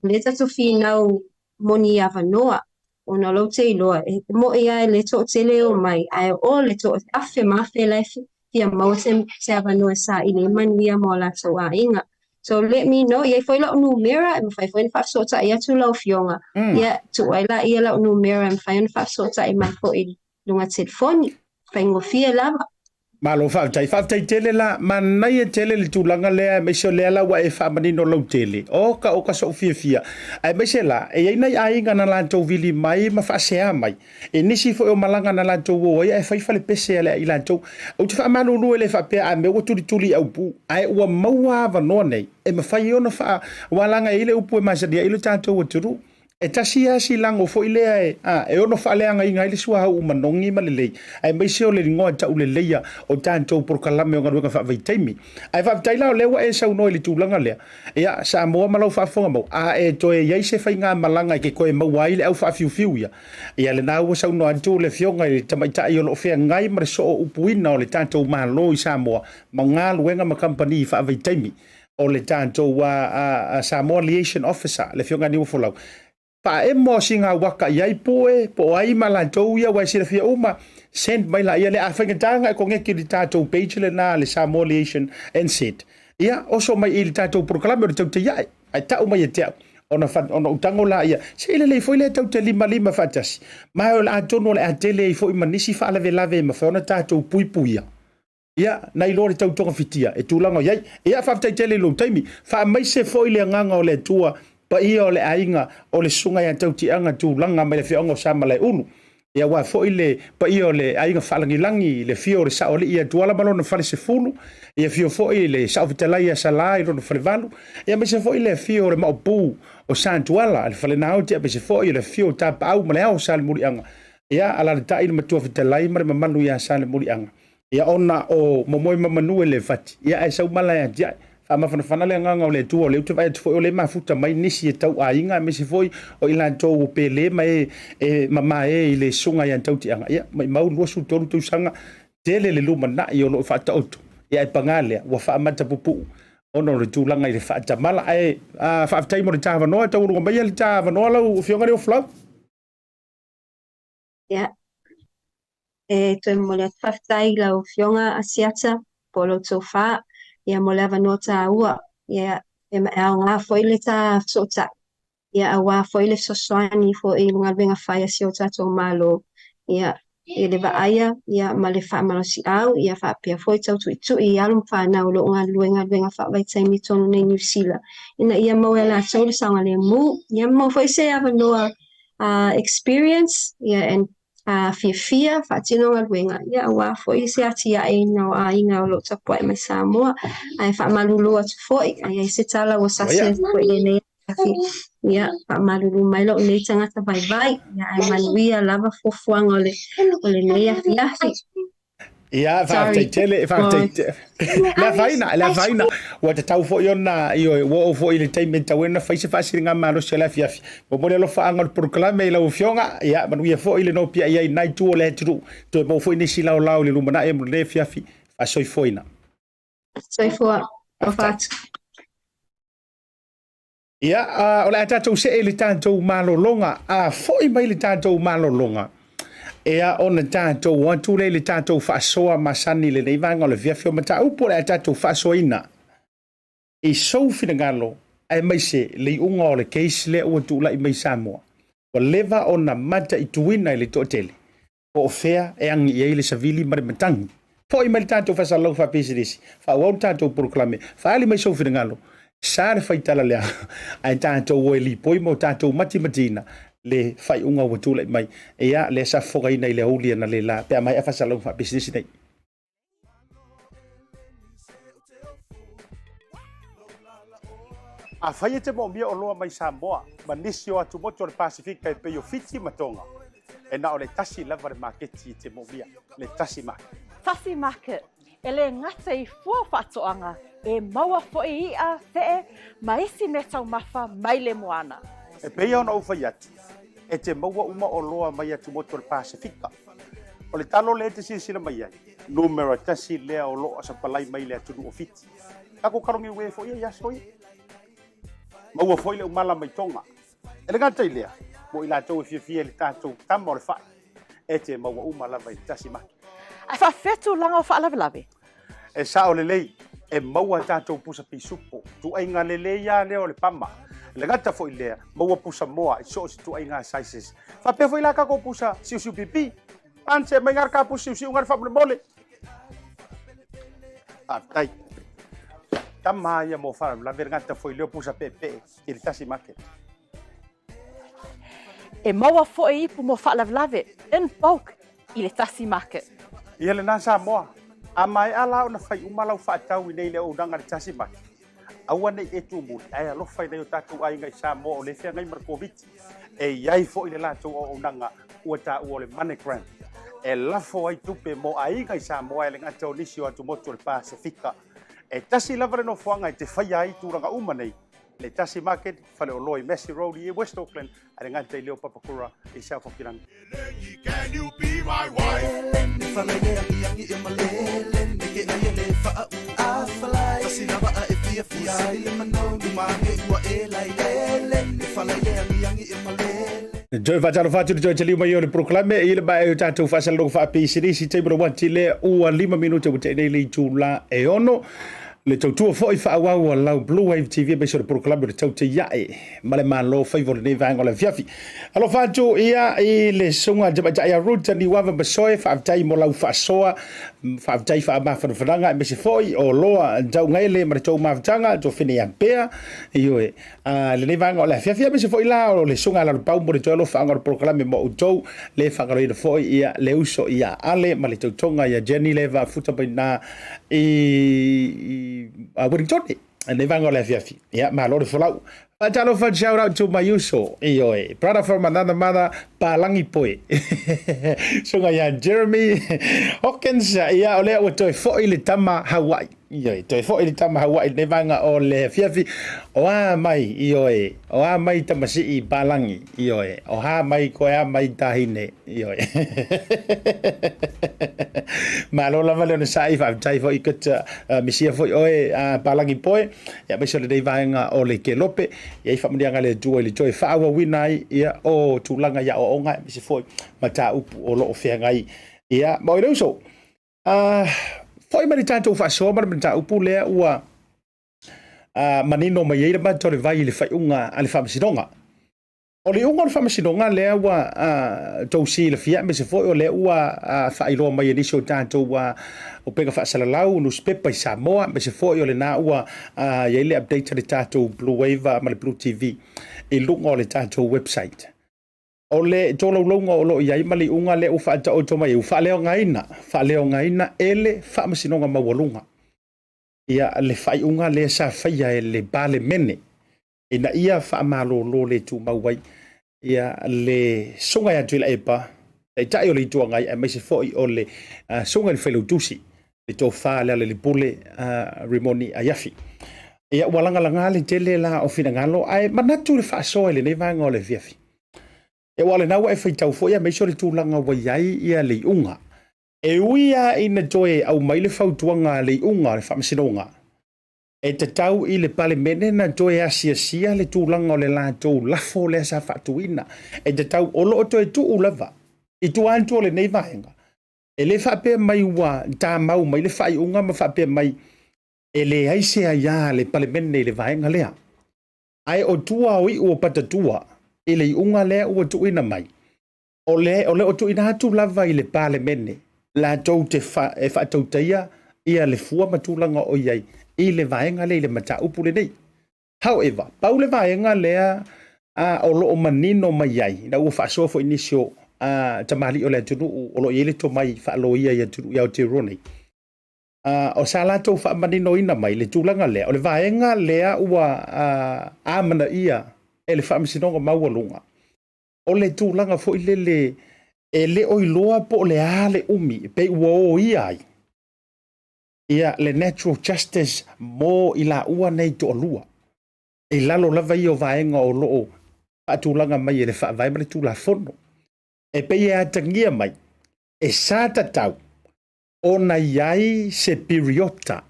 o lea tatou finau mo ni avanoa, ona o lou te iloa, e mo'i lava e le toatele e omai, ae o le toaafe ma afe la e fia maua se, se avanoa e saili ai manuia mo a latou aiga. So let me know, i ai foi lau numera, e mafai foi ona faafesootai atu lau afioga. Ia, tuu ai laia lau numera e mafai ona faafesootai mai foi i luga telefoni. Faigofie lava. Malo faafetai. Faafetai tele la, manaia tele le tulaga lea aemaise o lea la ua e faamanino lautele. Oka oka so'u fiafia. Aemaise la, e i ai nai aiga na latou vili mai ma faasea mai i nisi foi o malaga na latou o ai ae fai falepese a le i latou. Ou te faamalulu e le faapea a mea ua tulituli i aupu, ae ua maua avanoa nei e mafai ai ona faa, aua leaga e i ai le upu e masani ai lo tatou atunuu, E tasi lava si lago foi lea e, a, e ono faaleagaina ai le suauu manogi ma lelei, aemaise o le igoa tauleleia o tatou polokalame o galuega faavaitaimi. Ae faafetai la o lea ua e saunoa i le tulaga lea. Ia, Samoa ma lau faafofoga mau, a e toe i ai se faigamalaga e te toe maua ai le au faafiufiu ia, ia lena ua saunoa atu le Afioga i le Tamaitai o lo o feagai ma le sooupuina o le tatou Malo i Samoa ma galuega ma kamupani faavaitaimi. o le tatou Samoa Liaison Officer, le Afioga ia Niuafolau, faaemo sina waka i ai poe, po o ai ma latou ia, aua e silafia uma, send mai laia lea. A faigata ona e koneki i le tatou page lena le Samoa Liaison NZ, ia, oso mai i le tatou polokalame o le Tautaiae, ae tau mai ia te au, ona, ona ou tago laia, se i lelei foi lea tatou te limalima faatasi, ma o le atonu o le a tele ai foi ma nisi faalavelave e mafai ona tatou puipuia. Ia, na iloa le tau togafitia e tulaga o i ai. Ia, faafetai tele i lou taimi. Faamaise foi le agaga o le Atua, paia o le aiga o le Susuga ia Tautiaga Tulaga mai le afioaga o Samalaeulu. Ia, aua foi le paia o le aiga faalagilagi, le afio o le Saoalii ia Tuala ma lona falesefulu, ia afio foi le Saofetalai ia Sala i lona falevalu, ia aemaise foi le afio o le Maopu o Sa Tuala, le Falenaoti, aemaise foi o le afio o Tapaau ma le Ao o Salemuliaga. Ia, alaalatai le Matua Fetalai ma le mamalu ia Salemuliaga. Ia ona o momoe ma manu e le fati, ia ae sau mala e atiae. Faamafanafana le agaga o le Atua, o lea ou te vaai atu foi o lea e mafuta mai nisi e tau aiga aemaise foi o i latou o pele ma e e mamae i le susuga ia Tautiaga. Ia maimau 23 tausaga, tele le lumanai o lo o faataoto. Ia ae paga lea, ua faamata pupuu ona o le tulaga i le faatamala. Ae faafetai mo le ta avanoa, taualuga maia le ta avanoa lau Afioga Leofolau. Ia, e toe momoli atu faafetai i lau Afioga Asiata po o lau tofa, ia mo le avanoa taua, ia e aoga foi le ta fesootai, ia aua foi le fesoasoani foi i le galuega fai a si o tatou Malo, ia i le vaaia ia ma le faamalosiau ia faapea foi tautuitui i alo ma fanau o lo o galulue i galuega faavaitaimi i totonu nei Niu Sila ina ia maua e latou le saogalemu ia maua foi se avanoa uh, experience ia and uh, fiafia faatino galuega ia aua foi se atiaeina o aiga o lo o tapuai mai Samoa ae faamalulu atu foi a i ai se tala ua sasi atu foi i lenei afiafi ia faamalulu mai lou nei tagata vaivai ia ae manuia lava fuafuaga o le o lenei afiafi. Ia, faafetai tele, faafetai tele. Le afaina, le afaina. Ua tatau foi ona, ioe, ua oo foi i le taimi e tatau ai ona fai se faasiligamalosi o le afiafi. Momoli alofaaga o le polokalame i lau Afioga, ia, manuia foi le nopiai ai i lena itu o le atunuu. Toe maua foi nisi laolao i le lumanai mo lenei afiafi. Faasoifuaina. Soifua. Alofa atu. Ia, o le a tatou see i le tatou malologa. A foi mai le tatou malologa, ea ona tatou o atu lea i le tatou faasoa masani i lenei vaega o le afiafi o mataupu o le a tatou faasoaina i sou finagalo aemaise le iuga o le case lea ua tulai mai i Samoa. Ua leva ona mataituina e le toatele Po o fea e agi i ai le savili ma le matagi. Foi mai le tatou faasalalauga faapisinisi, faaauau le tatou polokalame, faaali mai sou finagalo, sa le faitala lea, ae tatou o e lipoi ma o tatou matimatiina le faaiuga ua tulai mai. Ia, lea sa fofogaina i le aoauli analeila pe a maea faasalalauga faapisinisi nei. Afai e te moomia oloa mai Samoa ma nisi o atumotu o le Pasefika e pei o Fiti ma Tonga, e na o le tasi lava le maketi e te moomia, le Tasi Market. Tasi Market, e le gata i fua o faatoaga, e maua foi i'a, fe'e, ma isi meataumafa mai le moana. E pei ona ou fai atu, e te maua uma oloa mai atumotu o le Pasefika. O le talo lea e te silasila mai ai, numera tasi lea o lo o sapalai mai le atunuu o Fiti. Tatou kalogiue foi ia i aso ia. Maua foi le umala mai Tonga. E le gata i lea, mo i latou e fiafia i le tatou tama o le fai, e te maua uma lava i le tasi maki. Ae faafefea tulaga o faalavelave? E sao lelei, e maua tatou pusa pisupo, tuaiga lelei lava lea o le pama. E le gata foi i lea, maua pusa moa i so o se tuaiga sizes. Faapea foi la tatou pusa siusiu pipi. Ance mai ngā ka pusa siusiu ngā faamolemole. Faafetai. Tama ia mo faalavelave le gata foi lea o pusa peepee i le tasi market. E maua foi ipu mo faalavelave in bulk i le tasi market. Ia lena Samoa, a maea la ona fai uma lau faatau i nei le auaunaga i le tasi market, aua nei e tumuli ae alofa i nai o tatou aiga i Samoa o lea e feagai ma le Koviti. E i ai foi le latou auaunaga ua taua o le MoneyGram e lafo ai tupe mo aiga i Samoa e le gata o nisi o atumotu o le Pasefika. E tasi lava le nofoaga e te faia ai tulaga uma nei, le Tasi Market, faleoloa i Massey Road i West Auckland, a le gata i lea o Papakura i South Hokiland. Can you be my wife? Toe faatalofa atu le toe taliu mai o le polokalame i le maea o tatou faasalalauga faapisinisi taimi o le uati lea ua 5 minute ua tea nei le itula e 6 le tautua foi faaauau a lau Blue Wave TV aemaise o le polokalame o le Tautai Ae ma le Malo faiva o lenei vaega o le afiafi. Alofa atu ia i le susuga tamaitai ia Ruta Niuava Masoe, faafetai mo lau faasoa, faafetai faamafanafanaga aemaise foi o Loa Taugaele ma le tou mafutaga, Tofene ia Pea, ioe, a lenei vaega o le afiafi aemaise foi la o le susuga Lalopau mo le toe alofaaga o le polokalame mo outou, le faagaloina foi ia le uso ia Ale ma le tautoga ia Jenny le vaafuta mai na i, i a Wellington. Lenei vaega o le afiafi. Ia, malo le folau. Faatalofa, shout out to my uso. Ioe, brother from another mother, Palangi Poe. Susuga ia Jeremy Hawkins, ia, o lea ua toe foi le tama Hawaii. Ioe, toe foi le tama Hawaii lenei vaega o le afiafi. O a mai, ioe, o a mai tamasii Palangi, ioe, o ha mai koe a mai tahine. Ioe. Malo lava le onosai, faafetai foi kata uh, misia foi oe uh, Palangi Poe, ia aemaise o lenei vaega o le Kelope, ia i faamanuiaga a le Atua i le toe faaauauina ai ia o tulaga i aoaoga aemaise foi mataupu o lo o feagai ia ma oe le uso. Uh, foi mai le tatou faasoa ma le mataupu lea ua uh, manino mai ai le matou le vai i le faaiuga a le Faamasinoga. O le iuga o le faamasinoga lea ua tou silafia aemaise foi o lea ua faailoa mai e nisi o tatou upega faasalalau, nusipepa i Samoa, aemaise foi o lena ua i ai le update a le tatou Blue Wave ma le Blue TV i luga o le tatou website. O le tolaulauga o lo o i ai ma le iuga lea ua faataoto mai ai, ua faaleaogaina, faaleaogaina e le Faamasinoga Maualuga ia le faaiuga lea sa faia e le Palemene ina ia faamalolo le tumau ai ia le Susuga ia Tuilaepa, Taitai o le Itu Agai aemaise foi o le Susuga i le Failautusi, le Tofa Lealailepule Rimoni Aiafi. Ia ua lagalaga le tele la o finagalo ae manatu le faasoa i lenei vaega o le afiafi. Ia aua o lena ua e faitau foi aemaise o le tulaga ua i ai ia le iuga. E ui lava ina toe aumai le fautuaga a le iuga o le Faamasinoga, e tatau i le Palemene na toe asiasia le tulaga o le latou lafo lea sa faatuina. E tatau, o lo o toe tuu lava i tua atu o lenei vaega. E le faapea mai ua tamau mai le faaiuga ma faapea mai e leai se aia a le Palemene i le vaega lea. Ae o tua o iu o patatua i le iuga lea ua tuuina mai, o le o tuuina atu lava i le Palemene latou te e faatautaia ia le fua ma tulaga o i ai i le vaega lea i le mataupu lenei. However, pau le vaega lea o lo o manino mai ai, ina ua faasoa foi nisi o tamalii o le atunuu o lo o i ai le tomai faaloia i atunuu i Aotearoa nei, o sa latou faamaninoina mai le tulaga lea, o le vaega lea ua amanaia e le Faamasinoga Maualuga, o le tulaga foi lele e le o iloa po o le a le umi e pei ua oia ai ia le natural justice mo i laua nei toalua i lalo lava ia o vaega o lo o faatulaga mai e le Faavae ma le Tulafono. E pei e atagia mai e sa tatau ona i ai se piriota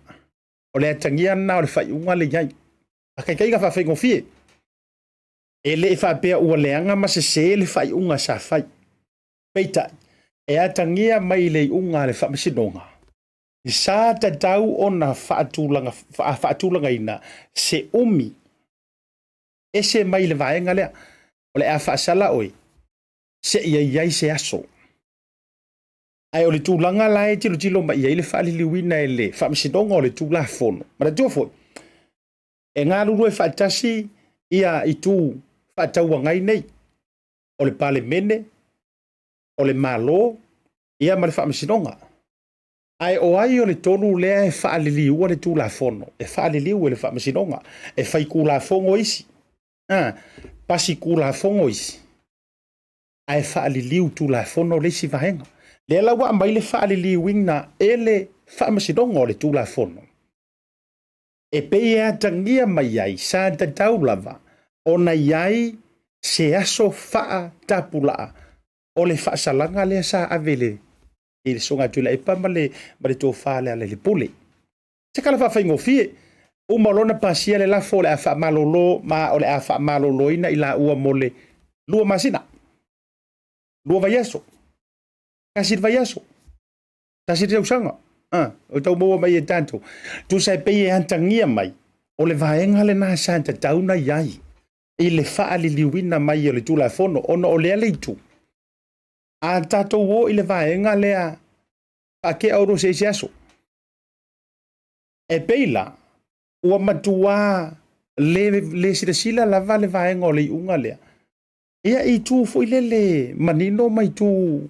o le atagia lena o le faaiuga le i ai. Faataitaiga faafaigofie, E le i faapea ua leaga ma sese le faaiuga sa fai. Peitai, e atagia mai i le iuga a le Faamasinoga, sa tatau ona faatulaga, faatulagaina se umi ese mai le vaega lea. O le a faasala oe seia i ai se aso. Ae o le tulaga la e tilotilo mai i ai le faaliliuina e le Faamasinoga o le Tulafono. Manatua foi, e galulue faatasi ia itu faatauagai nei, o le Palemene, o le Malo, ia ma le Faamasinoga. Ae o ai o le tolu lea e faaliliua le Tulafono? E faaliliu e le Faamasinoga, e fai Tulafono isi, pasi Tulafono isi, ae faaliliu Tulafono le isi vaega. Lea la ua aumai le faaliliuina e le Faamasinoga o le Tulafono, e pei e atagia mai ai sa tatau lava ona i ai se aso faatapulaa o le faasalaga lea sa ave i le i le Susuga ia Tuilaepa ma le ma le Tofa a Lealailepule. Se tala faafaigofie, uma loa ona pasia le lafo o le a faamalolo ma o le a faamaloloina i laua mo le 2 masina, 2 vaiaso, tasi le vaiaso, tasi le tausaga. O tau maua mai e tatou. Tusa e pei e atagia mai, o le vaega lena sa tatau ona i ai i le faaliliuina mai o le Tulafono, ona o lea le itu. A tatou o i le vaega lea, faatea oulua se isi aso. E pei la, ua matua le, le silasila lava le vaega o le iuga lea, ia i itu foi lele manino ma itu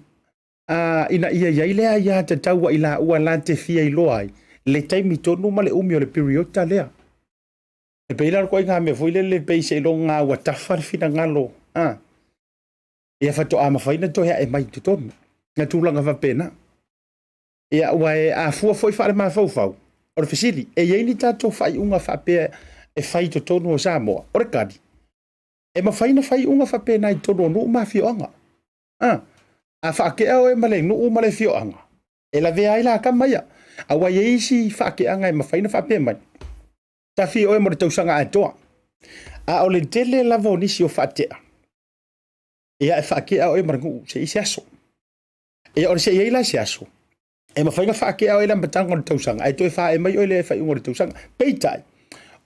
ina ia i ai le aia tatau a i laua la te fia iloa ai le taimi tonu ma le umi o le piriota lea. E pei la o le ituaiga mea foi lele pei seiloga ua tafa le finagalo, ia faatoa mafai ona toe ae mai i totonu, na tulaga faapena. Ia, aua e a fua foi faalemafaufau, o le fesili, e i ai ni tatou faaiuga faapea e fai i totonu o Samoa? O le tali, e mafai ona fai iuga faapena i totonu o nuu ma afioaga. A, a faatea oe ma le nuu ma le afioaga, e lavea ai la tama ia. Aua e i ai isi faateaga e mafai ona faapea mai, tafi oe mo le tausaga atoa. A o le tele lava o nisi o faatea, ia e faatea oe ma le nuu se i se aso. Ia o le se i ai la se aso, e mafai ona faatea oe i le amataga o le tausaga, ae toe faaee mai oe i le faaiuga o le tausaga. Peitai,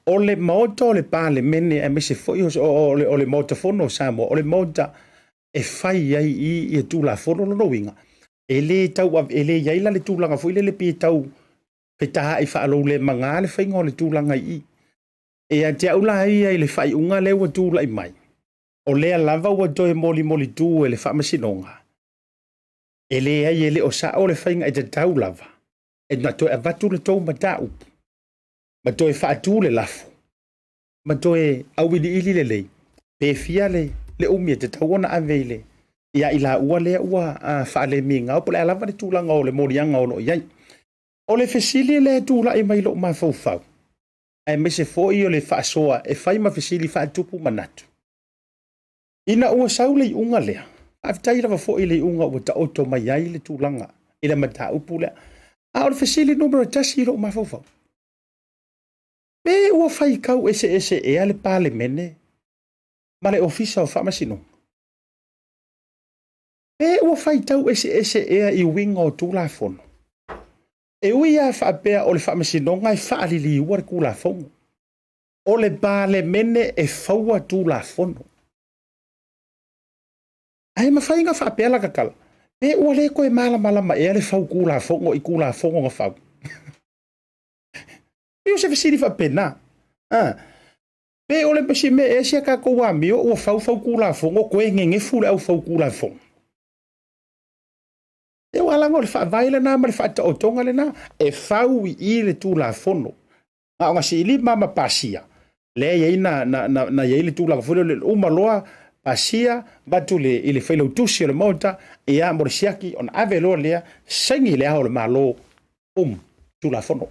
O le Maota o le Palemene aemaise foi o le Maota Fono o Samoa, o le Maota e fai ai i ia Tulafono. Lona uiga, e le tau e le i ai la le tulaga foi lele pe tau fetaai faaloulemaga le faiga o le tulaga i i. E ia te au la ia i le faaiuga lea ua tulai mai, o lea lava ua toe molimolitu e le Faamasinoga, e leai e le o sao le faiga e tatau lava e na toe avatu le tou mataupu ma toe faatu le lafo ma toe auiliili lelei pe fia le umi e tatau ona ave i le ia i laua lea ua faalemigao po o le a lava le tulaga o le moliaga o lo o i ai. O le fesili lea e tulai mai i lou mafaufau, aemaise foi o le faasoa e fai ma fesili faatupu manatu, ina ua sau le iuga lea, faafetai lava foi i le iuga ua taoto mai ai le tulaga i le mataupu lea. A o le fesili numera 1 i lou mafaufau, pe ua faitau eseese ea le Palemene ma le Ofisa o Faamasinoga? Pe ua faitau eseese ea i uiga o Tulafono? E ui lava faapea o le Faamasinoga e faaliliua le Tulafono, o le Palemene e faua Tulafono. Ae mafai ona faapea la tatala, pe ua le toe malamalama ea le fau Tulafono i Tulafono na fau? E pei o se fesili faapena. Pe o le si mea ea si a tatou amio ua fau fau Tulafono toe nenefu le au fau Tulafono. E ua laga o le faavae lena ma le faataotoga lena e fau i i le Tulafono. Na ona siilima ma pasia, lea e i ai na i ai le tulaga foi lea o le uma loa pasia, avatu i le failautusi o le Maota, ia mo le siaki, ona ave loa lea, saini le Ao o le Malo, Tulafono.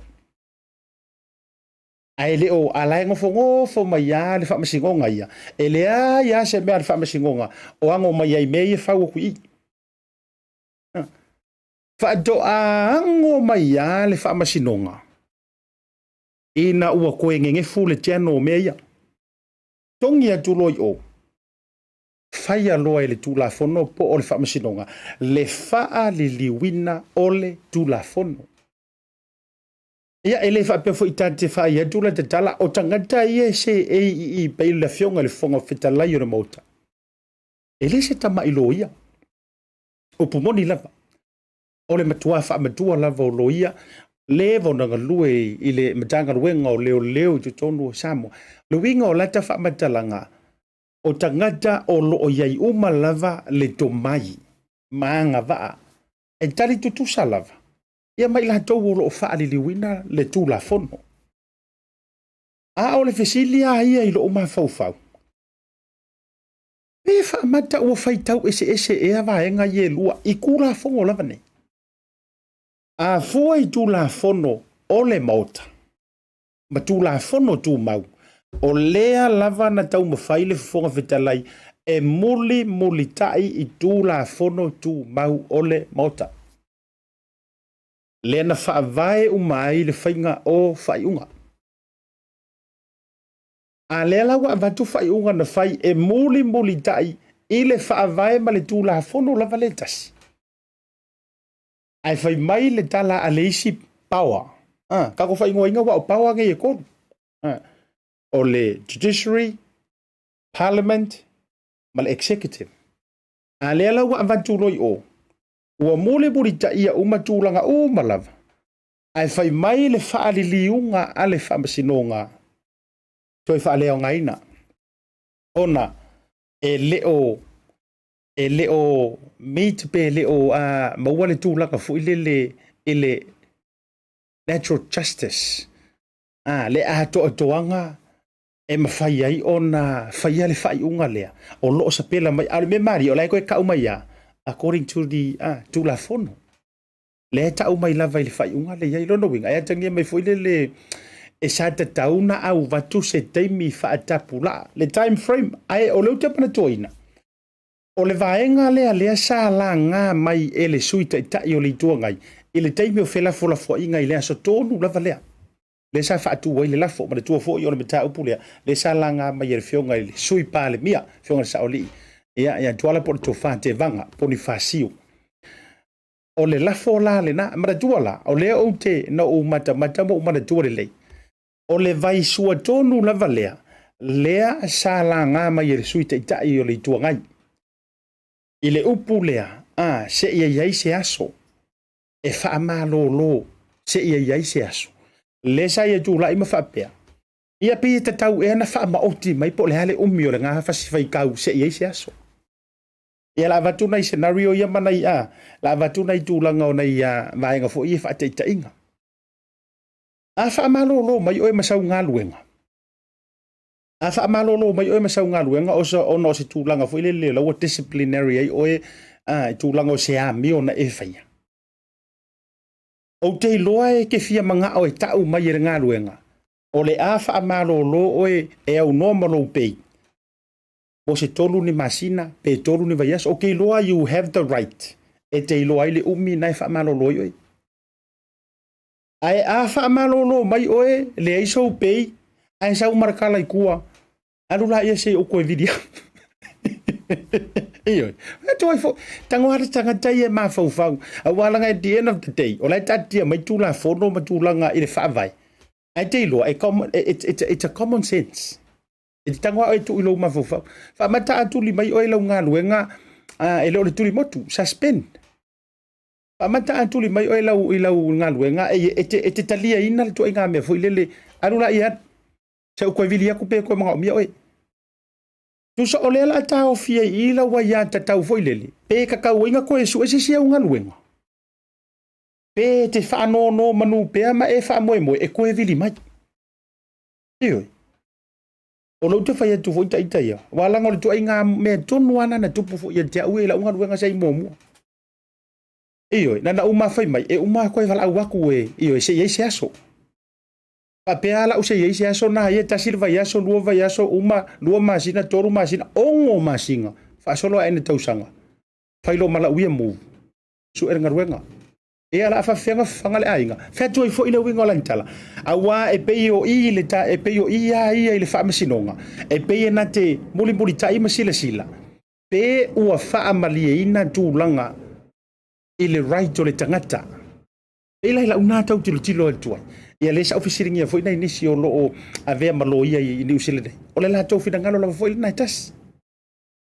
Ae le o ala e nofonofo mai lava le Faamasinoga ia, e leai lava se mea a le Faamasinoga o ano mai ai mea ia fau atu i i. Faatoa ano mai lava le Faamasinoga ina ua toe nenefu le channel o mea ia. Togi atu loa i o, faia loa e le Tulafono po o le Faamasinoga le faaliliuina o le Tulafono. Ia, e le faapea foi ta te fai atu la tatala, o tagata ia e seei i i pei le Afioga i le Fofoga Fetalai o le Maota, e le se tamai loia, upu moni lava, o le matua faamatua lava o loia, leva ona galue i le Matagaluega o Leoleo i totonu o Samoa. Le uiga o lata faamatalaga, o tagata o lo o i ai uma lava le tomai ma agavaa e tali tutusa lava ia ma i latou o lo o faaliliuina le Tulafono. A o le fesili lava ia i lou mafaufau, pe faamata ua faitau eseese ea vaega ia e lua i Tulafono lava nei? A fua i Tulafono o le Maota ma Tulafono Tumau, o lea lava na taumafai le Fofoga Fetalai e mulimulitai i Tulafono Tumau o le Maota, lea na faavae uma ai le faiga o faaiuga. A lea la ua avatu faaiuga na fai e mulimulitai i le faavae ma le Tulafono lava le tasi. Ae fai mai le tala a le isi power. Tatou faaigoaina ua o power nei e tolu. O le Judiciary, Parliament ma le Executive. A lea la ua avatu loa i o, ua mulimulitaia uma tulaga uma lava, ae fai mai le faaliliuga a le Faamasinoga toe faaleaogaina, ona e le o meet pe le o maua le tulaga foi lele i le natural justice, le atoatoaga e mafai ai ona faia le faaiuga lea o lo o sapela mai. A o le mea malie, o la e toe tau mai lava according to the Tulafono lea e tau mai lava i le faaiuga lea i ai. Lona uiga, e atagia mai foi lele e sa tatau na auvatu se taimi faatapulaa, le time frame. Ae o lea ou te manatuaina, o le vaega lea sa laga mai e le Sui Taitai o le Itu Agai i le taimi o felafolafoaiga i le aso tonu lava lea, lea sa faatu ai le lafo, manatua foi o le mataupu lea, lea sa laga mai e le Afioga i le Sui Palemia, Afioga i le Saoalii, ia Tuala po o le Tofa Tevaga, Ponifasio. O le lafo la lena, manatua la, o lea ou te, na ou matamata ma ou manatua lelei. O le vaisua tonu lava lea, lea sa laga mai e le Sui Taitai o le Itu Agai i le upu lea, a, seia i ai se aso e faamalolo, seia i ai se aso. Lea sa ia tulai ma faapea, ia pei e tatau ea ona faamaoti mai po o le a le umi o lena fasi faitau seia i ai se aso. Ia la avatu nai scenario ia ma nai a, la avatu nai tulaga o nai vaega foi ia faataitaiga. A faamalolo mai oe ma sau galuega, a faamalolo mai oe ma sau galuega ona o se tulaga foi lele la ua disciplinary ai oe a, i tulaga o se amio na e faia. Ou te iloa e te fia manao e tau mai e le galuega, o le a faamalolo oe e aunoa ma lou pay, mo se 3 ni masina, pe 3 ni vaiaso. Ou te iloa you have the right e te iloa ai le umi na e faamalolo ai oe. Ae a faamalolo mai oe, leai sou pay, ae sau marakala i tua, alu la ia se i ou toe vili atu. Ioe. E toe fo, tango hara tagata ia e mafaufau. Aua laga at the end of the day, o la e taatia mai Tulafono ma tulaga i le Faavae. Ae te iloa, e common, it's a common sense. E te tago lava oe e tuu i lou mafaufau. Faamata a tuli mai oe i lau galuega, e le o le tuli motu, suspend. Faamata a tuli mai oe i lau galuega, e te taliaina le tuaiga mea foi lele, alu la ia, se i ou toe vili atu pe toe manaomia oe. Tusa o lea o le a taofia i i lau aiatatau foi lele, pe tatau ai ona toe sue se isi au galuega, pe te faanonomanu pea ma e faamoemoe e toe vili mai. Ioe. O lou te fai atu foi ita ia, aua leaga o le tuaiga mea tonu lava na tupu foi ia te au ia i lau galuega sa i muamua. Ioe, na ona uma fai mai, e uma toe valaau atu e, ioe, se i ai se aso. Faapea lava lau se i ai se aso na ia, 1 le vaiaso, 2 vaiaso, uma, 2 masina, 3 masina, 6 masina, faasolo ae le tausaga. Fai loa ma lau ia move, sue le galuega. Ia o le a faafefea ona fafaga le aiga. Fai atu ai foi le uiga o lana tala, aua e pei o i le ta, e pei o i a ia i le faamasinoga, e pei e na te mulimulitai ma silasila, pe ua faamalieina tulaga i le right o le tagata. E pei la i lau na tau tilotilo atu ai, ia lea sa ou fesiligia foi nai nisi o lo o avea ma loia i Niu Sila nei, o le latou finagalo lava foi lena e tasi.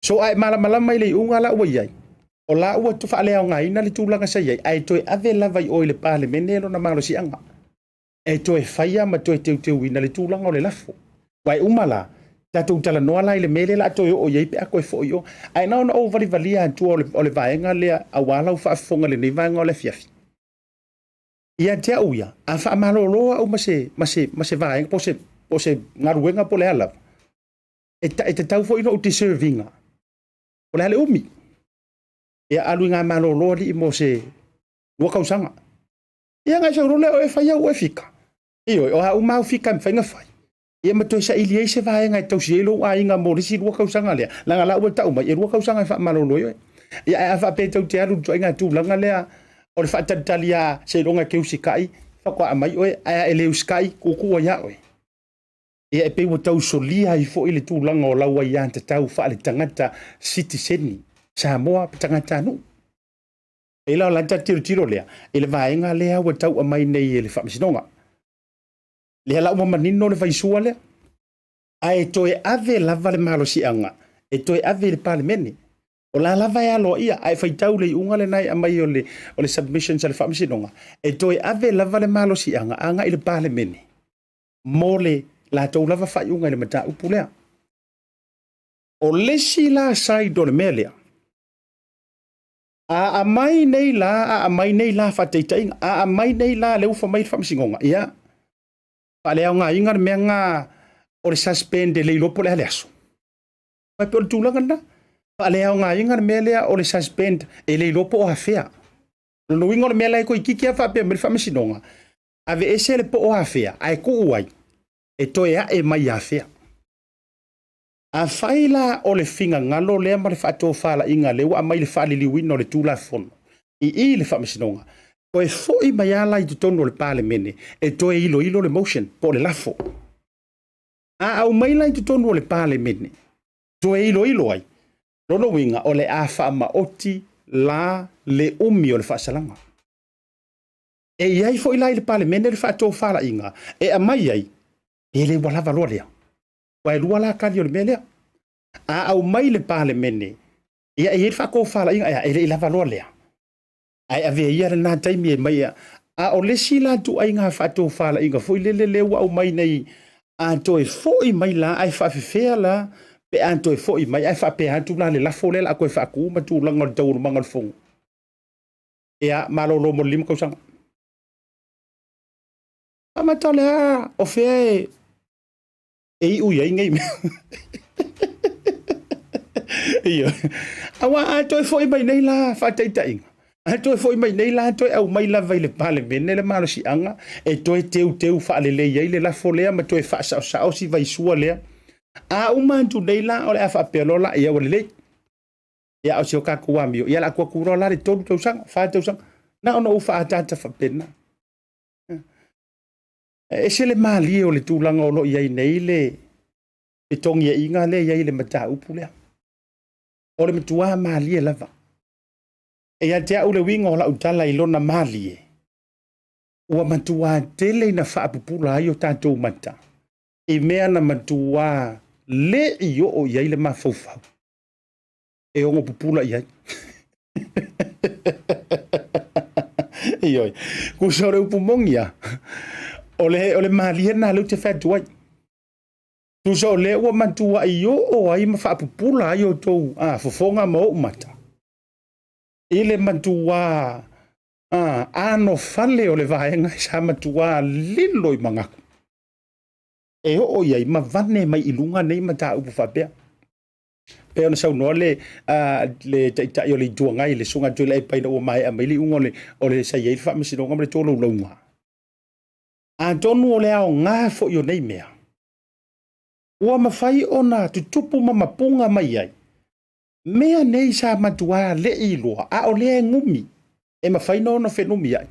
So a e malamalama i le iuga la ua i ai, o la ua faaleaogaina le tulaga sa i ai, ae toe ave lava i o i le Palemene lona malosiaga e toe faia ma toe teuteuina le tulaga o le lafo. Aua e uma la, tatou talanoa la i le mea lea o le a toe oo i ai pe a toe foi i o. Ae na ona ou valivalia atua o le vaega lea aua lau faafofoga i lenei vaega o le afiafi. Ia te au ia, a faamalolo au ma se, ma se, ma se vaega, po o se galuega po o le a lava, e tatau foi ona ou deserve ina. O le a le umi? Ia alu i ngā malolo alii mo se 2 tausaga. Ia ngai sau loa lea o e fai au oe fika. Ioe, o a uma au fika e mafai ona fai. Ia ma toe saili ai se vaega e tausi ai lou aiga mo le isi 2 tausaga lea. Leaga la ua tau mai, e 2 tausaga e faamalolo ai oe. Ia ae a faapea e tou te alu i le ituaiga tulaga lea o le faatalitali lava seiloga e te usikai, faatoa aumai oe, ae a e le usikai, tuutuu ai lava oe. Ia e pei ua tau solia ai foi le tulaga o lau aiatatau faaletagata sitiseni Samoa pe tagatanuu. E pei la o la ta tilotilo lea i le vaega lea ua tau aumai nei e le Faamasinoga. Lea la ua manino le vaisua lea, ae toe ave lava le malosiaga e toe ave i le Palemene. O la lava e aloaia, ae faitau le iuga lena e aumai o le submissions a le Faamasinoga, e toe ave lava le malosiaga agai i le Palemene mo le latou lava faaiuga i le mataupu lea. O le isi la side o le mea lea, a aumai nei la, a aumai nei la faataitaiga, a aumai nei la lea ua fai mai le Faamasinoga, ia, faaleaogaina le mea lena o le suspend e le iloa po o le a le aso. E pei o le tulaga lena. Faaleaogaina le mea lea o le suspend e le iloa po o afea. O le uiga o le mea la e toeitiiti lava faapea mai le Faamasinoga, aveese le po o afea ae tuu ai e toe ae mai afea. Afai la o le finagalo lea ma le faatofalaiga lea ua aumai le faaliliuina o le Tulafono i i le Faamasinoga, toe foi mai lava la i totonu o le Palemene e toe iloilo le motion po o le lafo. A aumai la i totonu o le Palemene toe iloilo ai, lona uiga o le a faamaoti la le umi o le faasalaga. E i ai foi la i le Palemene le faatofalaiga e aumai ai. Pe le ua lava loa lea. Ua e lua la kali o le mea lea. A aumai le Palemene, ia e i ai le faatofalaiga, ia e le i lava loa lea. Ae avea ia lena taimi e mai. A o le isi la ituaiga faatofalaiga foi lele lea ua aumai nei, a toe foi mai la, ae faafefea la pe a toe foi mai, ae faapea atu la le lafo lea o le a toe faatu ma tulaga o le taualumaga o le Fono. Ia, malolo mo le 5 tausaga. Faamata o le a, o fea e e iu i ai nei mea. Ioe. Aua a toe foi mai nei la faataitaiga, a toe foi mai nei la toe aumai lava i le Palemene le malosiaga e toe teuteu faalelei ai le lafo lea ma toe faasaosao si vaisua lea. A uma atu nei la o le a faapea loa la, ia ua lelei. Ia a o si o tatou amio, ia o le a tuu atu loa la le 3 tausaga, 4 tausaga. Na ona ou faaataata faapena. E ese le malie o le tulaga o lo o i ai nei le fetogiaiga lea e i ai i le mataupu lea. O le matua malie lava. E ia te au le uiga o lau tala i lona malie, ua matua tele ina faapupula ai o tatou mata i mea na matua le i oo i ai le mafaufau e ono pupula i ai. Ioe. Tusa o le upu moni lava, o le, o le malie lena lea ou te fai atu ai. Tusa o lea ua matuai oo ai ma faapupula ai outou a, fofoga ma ou mata i le matuā a, anofale o le vaega sa matuā lilo i manatu e oo i ai ma vane mai i luga nei mataupu faapea. Pei ona saunoa le, le Taitai o le Itu Agai, le Susuga Tuilaepa ina ua maea mai le iuga o le, o le sa i ai le faamasinoga ma le tolaulauga. Atonu o le aoga foi o nei mea, ua mafai ona tutupu ma mapuga mai ai mea nei sa matua le i iloa, a o lea e gumi, e mafai na ona fenumiai,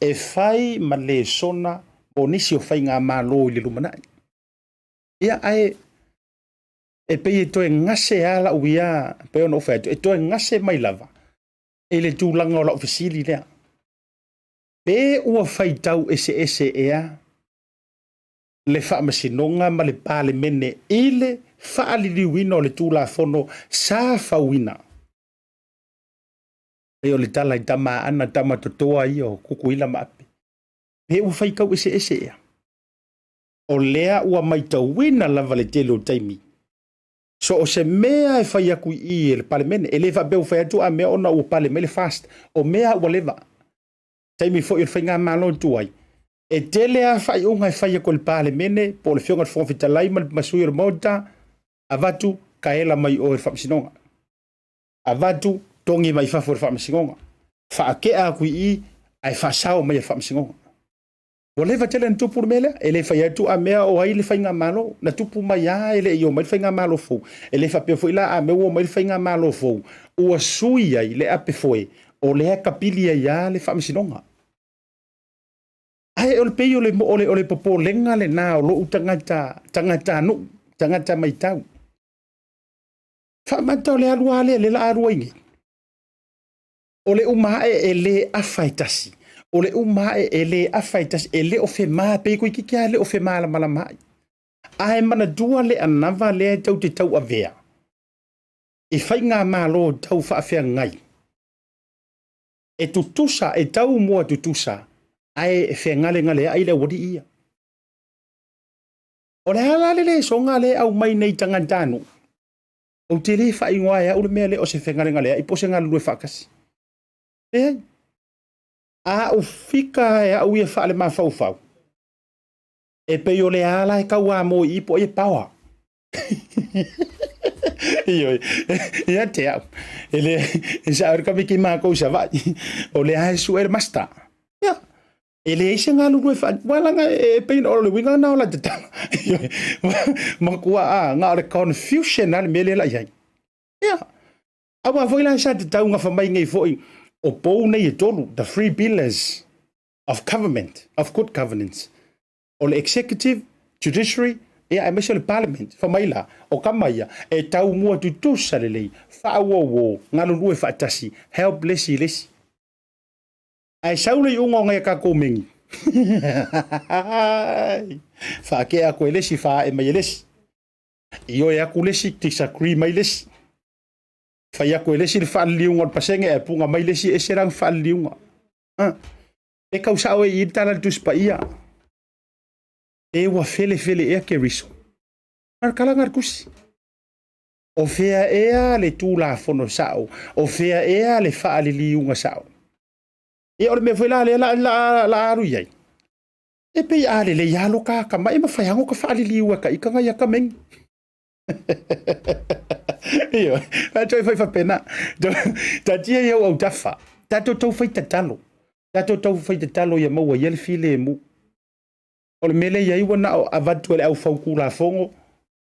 e fai ma lesona mo nisi o faigamalo i le lumanai. Ia, ae e pei e toe gase lava lau ia, pei ona ou fai atu, e toe gase mai lava i le tulaga o lau fesili lea. Pe ua faitau eseese ea le Faamasinoga ma le Palemene i le faaliliuina o le Tulafono sa fauina? Pei o le tala i tama Aana, tama totoa ia o Tutuila ma Ape. Pe ua faitau eseese ea? O lea ua maitauina lava le tele o taimi, so o se mea e fai atu i i e le Palemene, e le faapea ua fai atu a mea ona ua pale mai le FAST, o mea ua leva. Taimi foi o le faigamalo tuai, e tele lava faaiuga e fai atu e le Palemene po o le Afioga i le Fofoga Fetalai ma sui o le Maota, avatu, kaela mai o i le Faamasinoga. Avatu, togi mai fafo e le Faamasinoga. Faatea atu i i, ae faasao mai e le Faamasinoga. Ua leva tele ona tupu le mea lea, e le fai atu a mea o ai le faigamalo. Na tupu mai lava e le i omai le faigamalo fou. E le faapea foi la a mea ua omai le faigamalo fou, ua sui ai le ape foe o lea e kapili ai lava le faamasinoga. Ae o le pei o le, o le, o le popolega lena o lou tagata, tagatanuu, tagata maitau. Faamata o le alu lava lea, lea la alu ai nei. O le uma ae e le afa e tasi. O le uma ae e le afa e tasi. E le o fema, pei toeitiiti lava e le o femalamalama ai. Ae manatua le anava lea e tou te tauavea i faigamalo tau faafeagai, e tutusa, e tau mua tutusa, ae e fegalegaleai le aualii ia. O le a la le lesoga lea e aumai nei tagatanuu? Ou te le faaigoa e au le mea lea o se fegalegaleai po o se galulue faatasi. Leai. A ou fika e au ia faalemafaufau, e pei o le ala e tauamo i i po o ai e paoa. Ioe, ia te au. E le, e sa ka miki mākou i Savaii. O le ae sue le master. Ia, E leai se galulue wha... Wa langa e pei o le uiga na o la te tala. Makua a, nga o le confusion a le mea lea la i ai. Ia, aua foi la sa te tau gafa mai nei foi o pou nei e tolu, the three pillars of government, of good governance. O le executive, judiciary, ia aemaise o le parliament. Fa mai la, o kama ia, e tau mua tutusa lelei, faauouo, galulue faatasi, help le isi i le isi. Ae sau le iuga o ngai a tatou megi. Faakea aku e le isi, faae mai e le isi. Ioe aku le isi, disagree mai le isi. Fai aku e le isi le faaliliuga o le pasene ae puga mai le isi ese lana faaliliuga. Ah. E kau sao e i le tala le Tusi Paia. E ua felefele ea Keriso. A le kalaga a le Tusi. O fea ea le Tulafono sao? O fea ea le faaliliuga sao? Ia o le mea foi la lea la, la, la alu i ai. E pei a lelei lava lo ka akamai e mafai lava ona ka faaliliu e ka ika ngai aka mengi. Ioe, tatou e fai faapena. Taatia i au autafa, tatou tau fai tatalo. Tatou tau fai tatalo ia maua ia le filemu. O le mea lea i ai ua na o avatu e le au fau kulafono,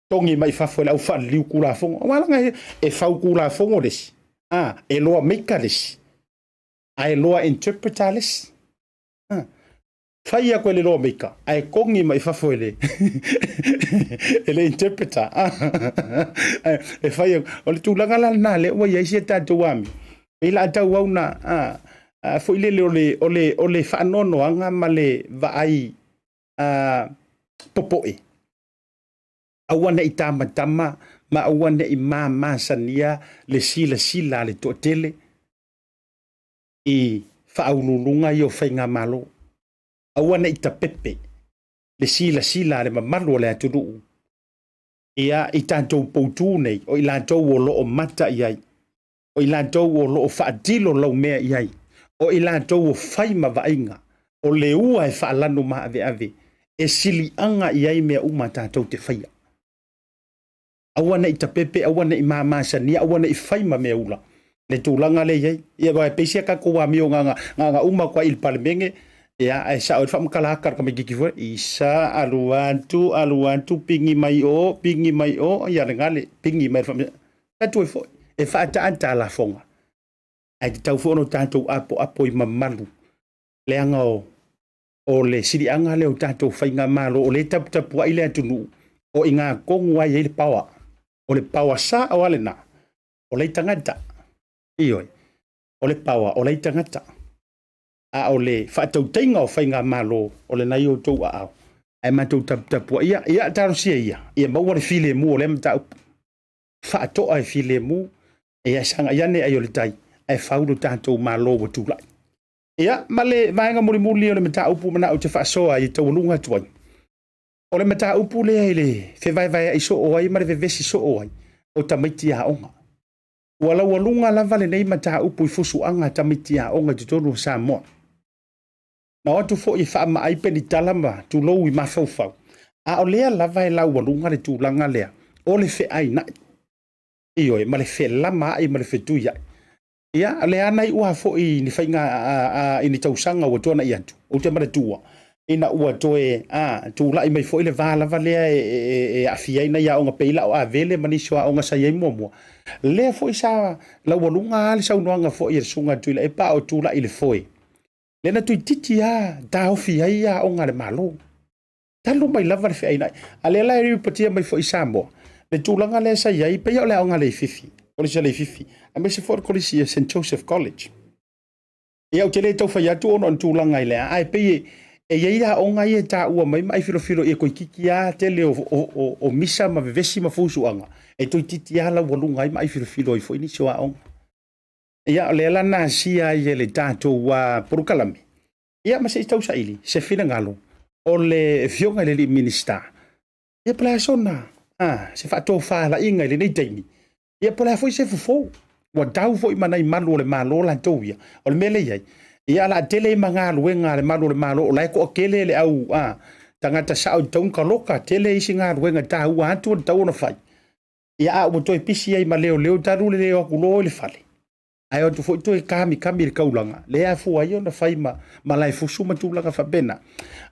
togi mai fafo e le au faaliliu kulafono. Aua laga e fau kulafono le isi, a, e loa maker le isi, a e loa interpreter le isi. A. Fai aku e le lawmaker ae kogi mai fafo e le e le interpreter. E fai aku. O le tulaga la lena lea ua i ai si a tatou ami. Pei la tau au na a, a, foi lele o le, o le, o le faanoanoaga ma le vaai a, popoe. Aua ne i tamatama ma aua ne i mamasania le silasila a le toatele i faauluuluga ia o faigamalo. Aua ne i tapepe le silasila a le mamalu o le atunuu ia i tatou poutu nei, o i latou o lo o mata i ai, o i latou o lo o faatilo laumea i ai, o i latou o fai ma vaaiga, o le ua e faalanu maaveave, e siliaga i ai mea uma tatou te faia. Aua ne i tapepe, aua ne i mamasania, aua ne i fai ma mea ula le tulaga lea i ai. Ia aua e pei sia tatou amio na ona uma atu ai i le Palemene, ia ae sao ai le faamatala ata a le tamaitiiti foi, isa, alu atu, alu atu, pigi mai o, pigi mai o, ia lena le pigi mai le faamasinoga. Tatou e foi, e faataata lafoga, ae tatau foi ona tatou apoapo i mamalu, leaga o O le siliaga lea o tatou faigamalo o lea e taputapuai le atunuu, o i ina tonu lava e i ai le power. O le power sao lava lena, o lai tagata. Ioe, o le power o lai tagata. A o le faatautaiga o faigamalo, o lena i outou aao. Ae matou taputapuaia, ia talosia ia, ia maua le filemu o lea mataupu. Faatoa e filemu, ia sagai ane ai o le tai, ae fau lo tatou Malo ua tulai. Ia, ma le vaega mulimuli o le mataupu manao ou te faasoa ai e taualuga atu ai, o le mataupu lea i le fevaevaea'i soo ai ma le vevesi soo ai o tamaiti aoga. Ua laualuga lava lenei mataupu i fusuaga a tamaiti aoga i totonu o Samoa. Na o atu foi e faamaai penitala ma tulou i mafaufau, a o lea lava e laualuga le tulaga lea o le feaina'i, ioe, ma le felama'i ma le fetuia'i. Ia, o lea na iu lava foi i ni faiga i ni tausaga ua tuanai atu, ou te manatua, ina ua toe a, tulai mai foi le va lava lea e, e, e aafia ai nai aoga pei la o Avele ma nisi o aoga sa i ai muamua. Lea foi sa laualuga lava le saunoaga foi a le Susuga a Tuilaepa a o tulai i le foe. Lea na toeitiiti lava taofi ai aoga a le Malo. Talu mai lava le feainai. A lea la e ripatia mai foi i Samoa, le tulaga lea sa i ai, pei o le aoga a Leififi, Kolisi a Leififi, aemaise foi o le Kolisi a St. Joseph College. Ia, ou te le tau fai atu ona o ni tulaga i le a, ae pei e, e i ai aoga ia e taua mai ma ai filofilo ia toeitiiti lava tele o, o, o, o misa ma vevesi ma fusuaga, e toeitiiti lava laualuga ai ma ai filofilo ai foi nisi o aoga. Ia, o lea la na asia ai e le tatou uh, polokalame, Ia ma se i tausaili se finagalo o le Afioga i le alii Minisita, ia po o le a sona, a, se faatofalaiga i lenei taimi, ia po o le a foi se fofo. Ua tau foi ma nai malu o le Malo latou ia. O le mea lea e i ai, ia o le a tele ai ma galuega a le malu o le Malo, o la e toatele le au a, tagata sao i tatau ona taloka, tele isi galuega taua atu e tatau ona fai. Ia a ua toe pisi ai ma leoleo talu le o atu loa i le fale, ae o atu foi toe kamikami i le taulaga, lea e afua ai ona fai ma malaefusu ma tulaga faapena.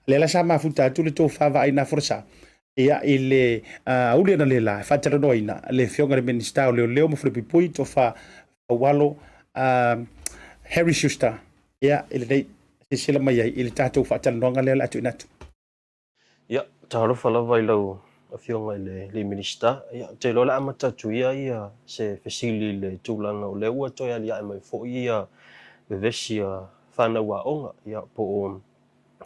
Lea la sa mafuta atu le tofa vaai na folasa, ia i le auli analeila e faatalanoaina le Afioga i le Minisita o Leoleo ma Falepuipui, Tofa Faualo Harry Schuster, ia i lenei silasila mai ai i le tatou faatalanoaga lea o le a tuuina atu. Ia, talofa lava i lau Afioga i le Minisita. Ia, ou te iloa o le a amata atu ia ia se fesili i le tulaga o lea ua toe aliae mai foi ia vevesi a fanau aoga, ia, po o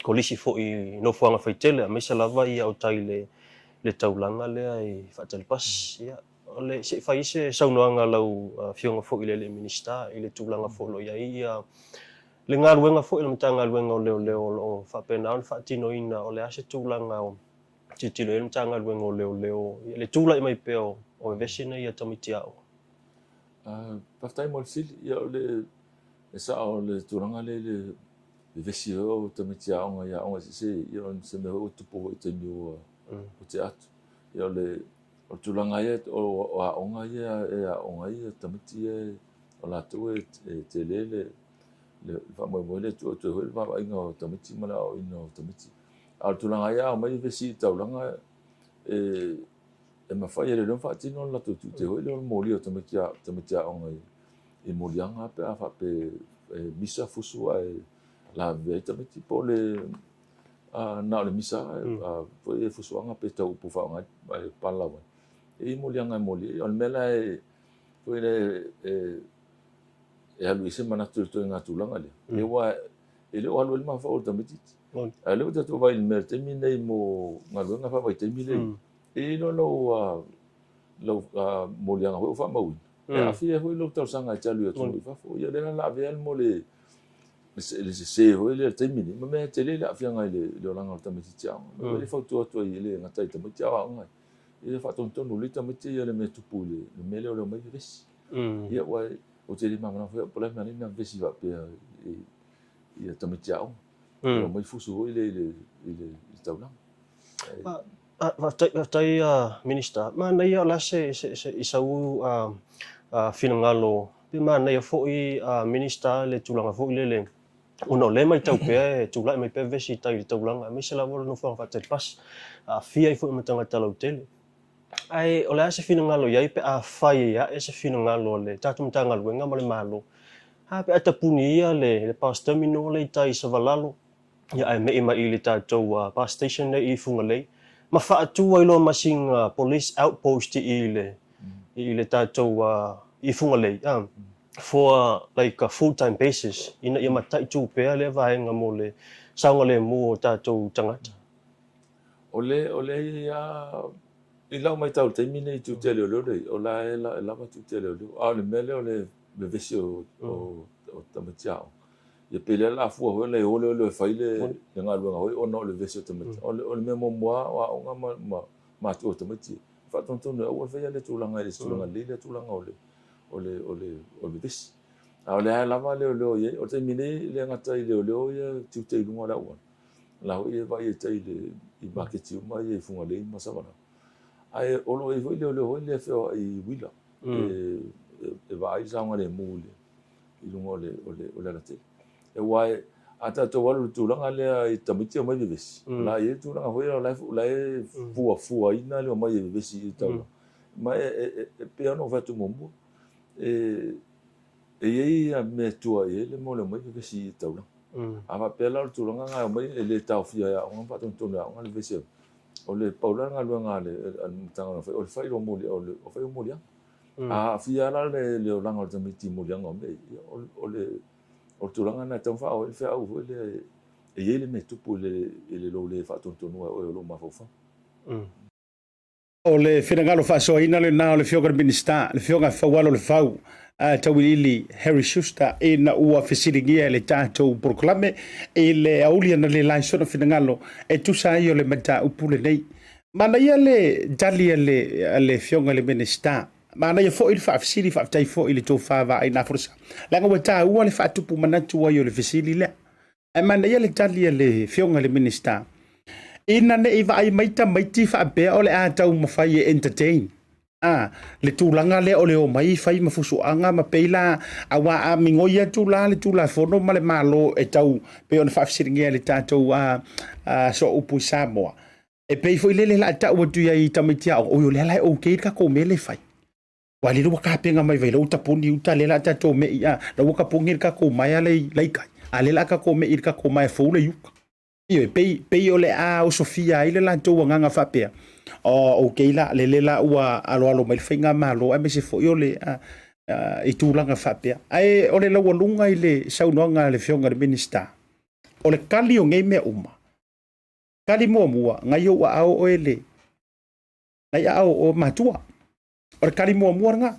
Kolisi foi i nofoaga faitele aemaise lava ia o tai i le taulaga lea i Faatalipasi. Ia, o le, se i fai se saunoaga a lau Afioga foi i le alii Minisita i le tulaga foi o lo o i ai ia le galuega foi a le Matagaluega o Leoleo o lo o faapena ona faatinoina, o le a se tulaga o tilotilo i ai le Matagaluega o Leoleo i le tulai mai pea o vevesi nei a tamaiti aoga? Faafetai mo le fesili. Ia, o le, e sao le tulaga lea i le vevesi foi o tamaiti aoga i aoga eseese, ia o se mea foi ua tupu foi i taimi ua tea atu. Ia o le o le tulaga ia o aoga ia e aooga ai tamaiti ia o latou e tele le le faamoemoe lea e tuu atu ai foi le vaavaaiga o tamaiti ma le aoaoina o tamaiti. A o le tulaga ia a omai vevesi i le taulaga e e mafai e leoleo ona faatino le latou tiute foi lea o le molia o tamaiti tamaiti aoga i i moliaga pe a faapea e misa fusu ae lavevea ai tamaiti po o le na o le misa foi e fusuaga pe tau upu faaaoga ai e palalau ai. E i ai moliaga e moli ai. O le mea la e foi lea e e alu i ai se manatu i le ituaiga tulaga lea, aua e le o alu ai le mafaufau o le tamaitiiti. A o lea ua tatou vaai i le mea i le taimi lenei mo galuega faavaitaimi lea e i ai, e i ai loa lou lau moliaga foi ua faamauina, e aafia ai foi lou talosaga e te alu i atunuu i fafo. Ia o lea la o le a avea le mo le le sese foi lea i le taimi lenei, ma mea e tele le aafiaga i le olaga o le tamaitiiti aoga. O le mea foi lea e fautua atu ai e le gata i tamaiti a o aoga ai, ia faatonutonu lelei tamaiti ia i le mea e tupu i le mea lea o le omai vevesi. Ia aua ou te le malamalama foi au po o le a le mea e ala ai ona vevesi faapea i tamaiti aoga. E omai fusu foi lea i le taulaga. Faafetai, faafetai Minista. Manaia o le a se, se, se, i sau finagalo, pe manaia foi Minista le tulaga foi lele, ona o lea e matau pea e tulai mai pea vevesi i tai i le taulaga, aemaise lava o le nofoaga faatali pasi, aafia ai foi ma tagata lautele. Ae o le a se finagalo i ai pe afai e ae se finagalo a le tatou Matagaluega ma le Malo, a pe a tapuni ia le bus terminal lea i tai i Savalalo, ia ae me'i mai i le tatou bus station nei i Fugalei ma faatu ai loa ma sina police outpost i le i le tatou i Fugalei for like a full time basis ina ia mataitu pea lea vaega mo le saogalemu o tatou tagata. O le o le ia i lau matau i le taimi nei i tiute a leoleo lea e i ai, o la e lava tiute a leoleo. A o le mea lea o le vevesi o tamaiti aoga, Ia pe lea la fua foi ona e o leoleo e fai le galuega foi ona o le vevesi o tamaiti. O le mea muamua lava o aoga ma matua o tamaiti, e faatonutonu e aua le faia lea tulaga e le o se tulaga lelei lea tulaga o le o le o le o le vevesi. A o lea lava leoleo e i ai. O le taimi nei e le gata i leoleo ia tiute i luga o le auala, o la foi e vaai ai tai i maketi uma ia i Fugalei ma Savalalo. Ae o lo o i ai foi leoleo foi lea e feoai i uila e vaai le saogalemu i le i luga o le, o le, o le alatele. Aua e, a tatou alu i le tulaga lea i tamaiti e omai vevesi, mm. la e i ai le tulaga foi lea o la e, la e mm. fuafuaina le omai e vevesi i taulaga. Mm. Ma e, e, e, e pei ona ou fai atu muamua, e, e i ai ia mea e tua i ai le mea o le omai vevesi i taulaga. Mm. A faapea la o le tulaga lena e omai e le taofia e aoga ma faatonutonu e aoga le vevesi ai. O le pau la le galuega a le, a le Matagaluega fai, o le fai o moli, o le o fai o moliaga. A aafia la le olaga o le tamaiti i moliaga o mea ia, o le o le tulaga lena e tatau ona faaoo ai le feau foi lea e i ai le mea e tupu i le lou le faatonutonuga e oe o lou mafaufau. O le finagalo faasoaina lena o le Afioga i le Minisita, le Afioga ia Faualo Lefau Tauiliili Harry Schuster ina ua fesiligia e le tatou polokalame i le aouli analeila i sona finagalo e tusa ai o le mataupu lenei. Manaia le tali a le a le Afioga i le Minisita. Manaia foi le faafesili, faafetai foi i le tofa vaai nafolasa. Leaga ua taua le faatupu manatu ai o le fesili lea. Ae manaia le tali a le Afioga i le Minisita, ina ne i vaai mai tamaiti faapea o le a taumafai e entertain a le tulaga lea o le omai fai ma fusuaga ma pei la, aua a migoi atu la le Tulafono ma le Malo e tau pei ona faafesiligia e le tatou a, a sooupu i Samoa, E pei foi lele la tau atu i ai i tamaiti aoga, oi o lea la e okay le tatou mea lea e fai. Ua lele ua tapena mai vai lau tapuni uta lea la tatou mei a, la ua tapuni le tatou maea le lai tai, a lea la tatou mei le tatou maea fou le iuka. Ioe, pei, pei o le a osofia ai le latou agaga faapea, oh, okay la, lele la ua aloalo mai le faigamalo aemaise foi o le a, a, i tulaga faapea. Ae o le laualuga i le saunoaga a le Afioga i le Minisita, O le tali o nei mea uma, tali muamua, nai ou aao oe le, nai aao o matua. O le tali muamua lena,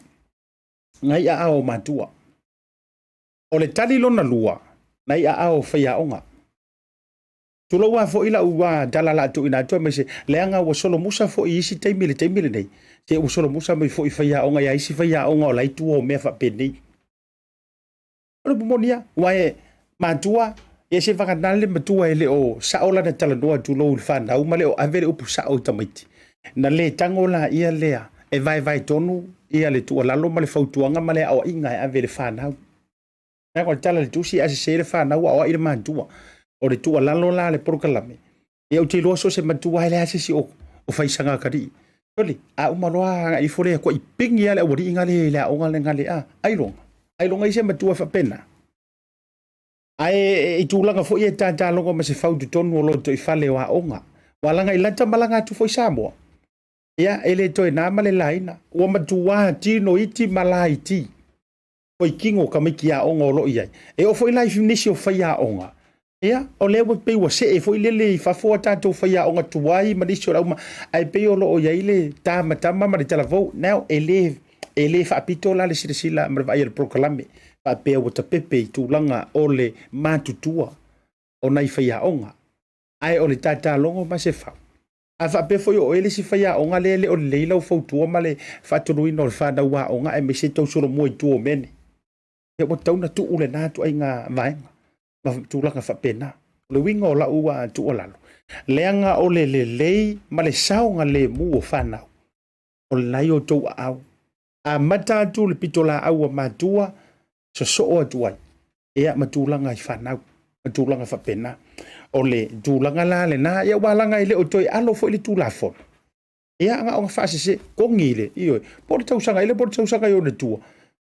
nai aao o matua. O le tali lona lua, nai aao o faiaoga. Tulou lava foi lau tala la tuuina atu aemaise leaga ua solomusa foi i isi taimi i le taimi lenei, se ua solomusa mai foi i faiaoga ia isi faiaoga o la e i tua o mea faapenei. O le upu moni lava, aua e matua, ia se vagana le matua e le o sao lana talanoa tulou i le fanau ma le o ave le upu sao i tamaiti, na le tago laia lea e vaevae tonu ia le tuualalo ma le fautuaga ma le aoaiga e ave i le fanau. Leaga o le tala i le tusi, a sese le fanau aoai le matua. O le tuualalo la a le polokalame, ia ou te iloa so o se matua lava e leai se isi o fai saga atalii. Sole, a uma loa agai ifo lea, tuai pigi lava le aualii gale i le aoga le gale, a, ailoga, ailoga i ai se matua e faapena. Ae i tulaga foi e tatalogo ma se fau i totonu o lotoifale o aoga, ua laga i lata ma laga atu foi Samoa, ia e le toe na ma le laina, ua matua tino iti ma laiti. Toitino tamaiti aoga o lo o i ai. E oo foi la i nisi o faiaoga, ia, o lea ua pei ua see foi lele i fafo a tatou faiaoga tuai ma nisi o le auma, ae pei o lo o i ai le tamatama ma le talavou. Now, e le, e le faapito la le silasila ma le vaai a le polokalame faapea ua tapepe i tulaga o le matutua o nai faiaoga. Ae o le tatalogo ma se fau, A faapea foi o oe le isi faiaoga lea e le o lelei lau fautua ma le faatonuina o le fanau aoga aemaise tau solomua i tua o mea nei, ia ua tatau ona tuu lena ituaiga vaega ma tulaga faapena. O le uiga o lau tuualalo, leaga o le lelei ma le saogalemu o fanau, o lena i outou aao. Amata atu le pitolaau a matua, sosoo atu ai ia ma tulaga i fanau ma tulaga faapena. O le tulaga la lena, ia ua laga e le o toe alo foi le Tulafono, ia na ona faasese togi le, ioe, po o le tausaga i le po o le tausaga i ona tua,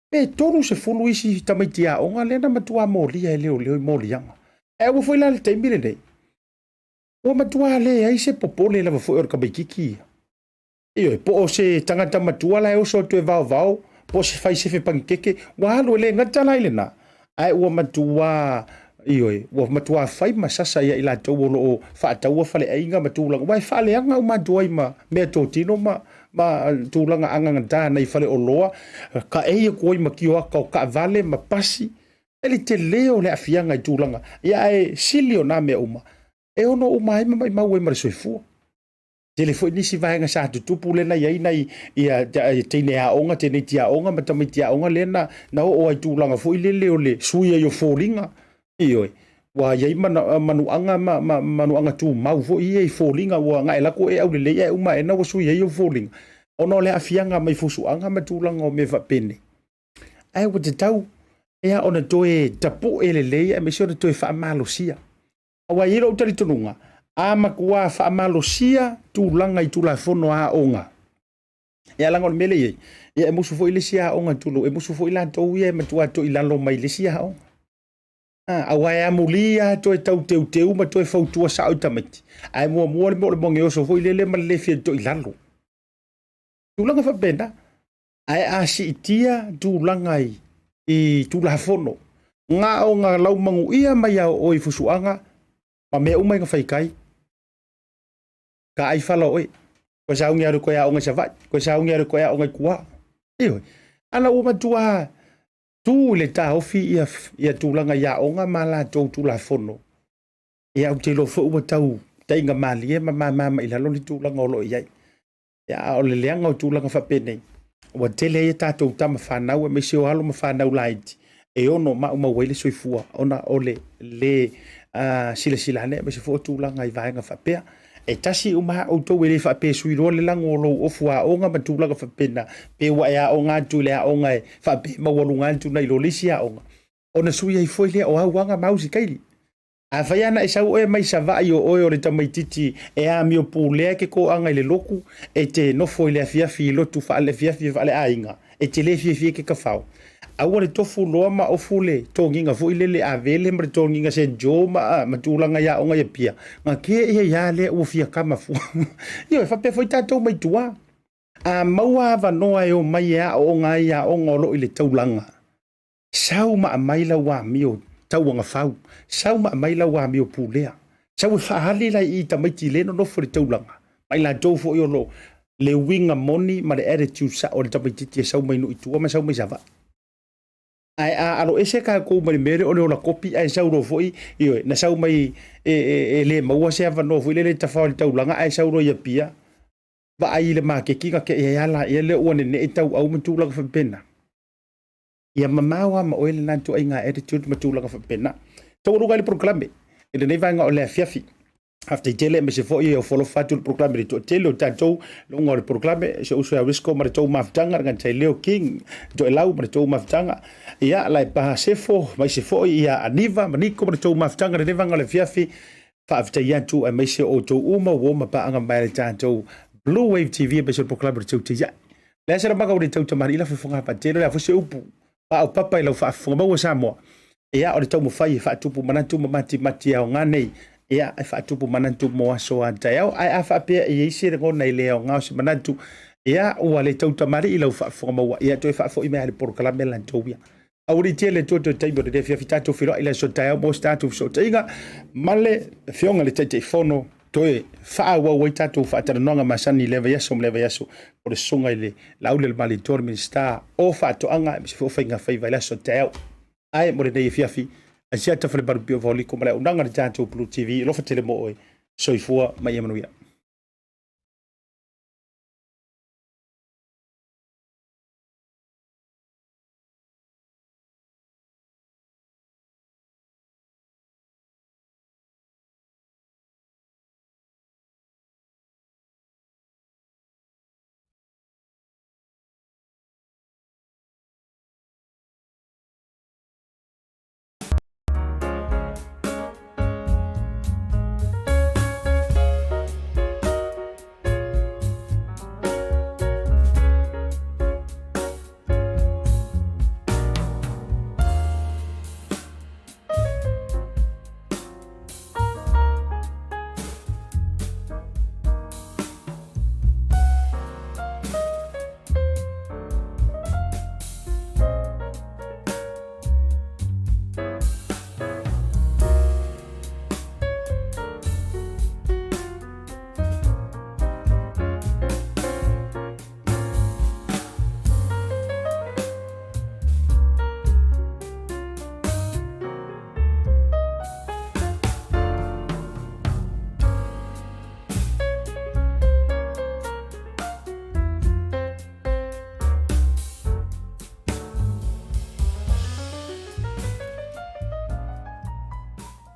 pe 30 isi tamaiti aoga lea na matua molia e leoleo i moliaga. Ae aua foi la le taimi lenei, ua matua leai se popole lava foi o le tamaitiiti ia. Ioe, po o se tagata matua la e oso atu e vaovao, po o se fai sefe panikeke, ua alu e le gata la i lena, ae ua matua, ioe, ua matua fai ma sasa ia i latou o lo o faataua faleaiga ma tulaga, aua e faaleaga uma atu ai ma meatotino ma, ma tulaga agagata nai faleoloa, taei atu ai ma tioata o taavale ma pasi, e le tele o le aafiaga i tulaga, ia ae sili o na mea uma, e ono uma ai ma maimau ai ma le soifua. Tele foi nisi vaega sa tutupu lea na i ai nai ia teine aoga, teineiti aoga ma tamaiti aoga lea na, na oo ai tulaga foi lele o le sui ai o foliga. Ioe, ua i ai manuaga ma, ma manuaga tumau foi ia i foliga, ua na e lako e aulelei ae uma aena ua sui ai ou foliga, ona o le aafiaga mai fusuaga ma tulaga o mea faapenei. Ae ua tatau ea ona toe tapue lelei aemaise ona toe faamalosia. Aua e i ai lou talitonuga, a matua faamalosia tulaga i Tulafono a aoga, ia leaga o le mea lea e i ai, ia e musu foi le isi aoga tulou, e musu foi latou ia e matua toilalo mai le isi aoga. Aua e amuli lava toe tau teuteu ma toe fautua sao i tamaiti, ae muamua le mea o le mogeoso foi lele ma le le fia toilalo. Tulaga faapena. Ae a siitia tulaga i Tulafono, na ona laumanuia mai lava o oe i fusuaga ma mea uma ia na fai tai, taai fala o oe, toe sauni alu e toe aoga i Savaii, toe sauni alu e toe aoga i tua. Ioe. Ana ua matua tu i le taofi ia, ia tulaga i aoga ma latou Tulafono, ia ou te iloa foi ua tau taiga malie ma mama mai i lalo le tulaga o lo o i ai. Ia, a o le leaga o tulaga faapenei, ua tele ai a tatou tama fanau aemaise o alo ma fanau laiti e ono maumau ai le soifua ona o le lē silasila ane aemaise foi o tulaga i vaega faapea. E tasi uma lava outou e le faapea e sui loa le lago o lou ofu aoga ma tulaga faapena, pe ua e aoga atu i le aoga e faapea e maualuga atu nai lo le isi aoga, ona sui ai foi lea o au aga ma ausikaili. Afai lava na e sau oe mai Savaii o oe o le tamaitiiti e amio pulea e ke toaga i le lotu, e te nofo i le afiafi i lotu faale-afiafi faale-aiga, e te le fiafia i ke kafao. Aua le tofu loa ma ofu le togiga foi lele Avele ma le togiga Saint Joe ma, ma tulaga i aoga i Apia, na kē ia ia lea ua fia kama fua. Ioe, faapea foi tatou mai tua. A maua avanoa e omai e aooga ai i aoga o lo o i le taulaga, Sau ma aumai lau amio Tauagafau, sau ma aumai lau amio pulea. Sau e faaali la i i tamaiti le nonofo i le taulaga, ma i latou foi o lo o le uiga moni ma le attitude sao o le tamaititi e sau mai nuu i tua ma sau mai Savaii. Ae a aloese tatou mai le mea lea o le ola kopi ae sau loa foi, ioe, na sau mai e, e, e le maua se avanoa foi lele e tafao i le taulaga ae sau loa i Apia, vaai i le maketi na te i ai lava laia lea ua nenee tauau ma tulaga faapena. Ia mamao lava ma oe lena ituaiga attitude ma tulaga faapena. Taualuga ai le polokalame i lenei vaega o le afiafi. Faafetai tele aemaise foi e ofo alofa atu le polokalame i le toatele o tatou luga o le polokalame, si ou uso ia Risco ma le tou mafutaga, le Gatai Leo King, Toelau ma le tou mafutaga, ia Laepaha Sefo, aemaise foi ia Aniva ma Niko ma le tou mafutaga i lenei vaega o le afiafi. Faafetai atu aemaise o outou uma ua oma paaga mai le tatou Blue Wave TV aemaise o le polokalame o le Tautai Ae. Le a se lamaga ua le tautamalii la fofoga patele, o le a foi se upu paopapa i lau faafofoga maua Samoa. Ia, o le taumafai e faatupu manatu ma matimati e aoga nei, ia, e faatupu manatu mo aso a taeao. Ae a faapea e i ai se lagona e le aoga o se manatu, ia, ua le tautamalii i lau faafofoga maua, ia, toe faafoi mai lava i le polokalame latou ia. Aualiitia le Atua toe taimi o lenei afiafi tatou feiloai i le aso taeao mo se tatou fesootaiga ma le Afioga i le Taitaifono toe faaauau ai tatou faatalanoaga masani i lea vaiaso ma lea vaiaso o le susuga i le Laauli o le Malietoa le Minisita o Faatoaga aemaise foi o Faiga Faiva i le aso taeao. Ae mo lenei afiafi, Asiata Falemalupio Vaoliko ma le auaunaga a le tatou Blue TV, alofa tele mo oe. Soifua ma ia manuia.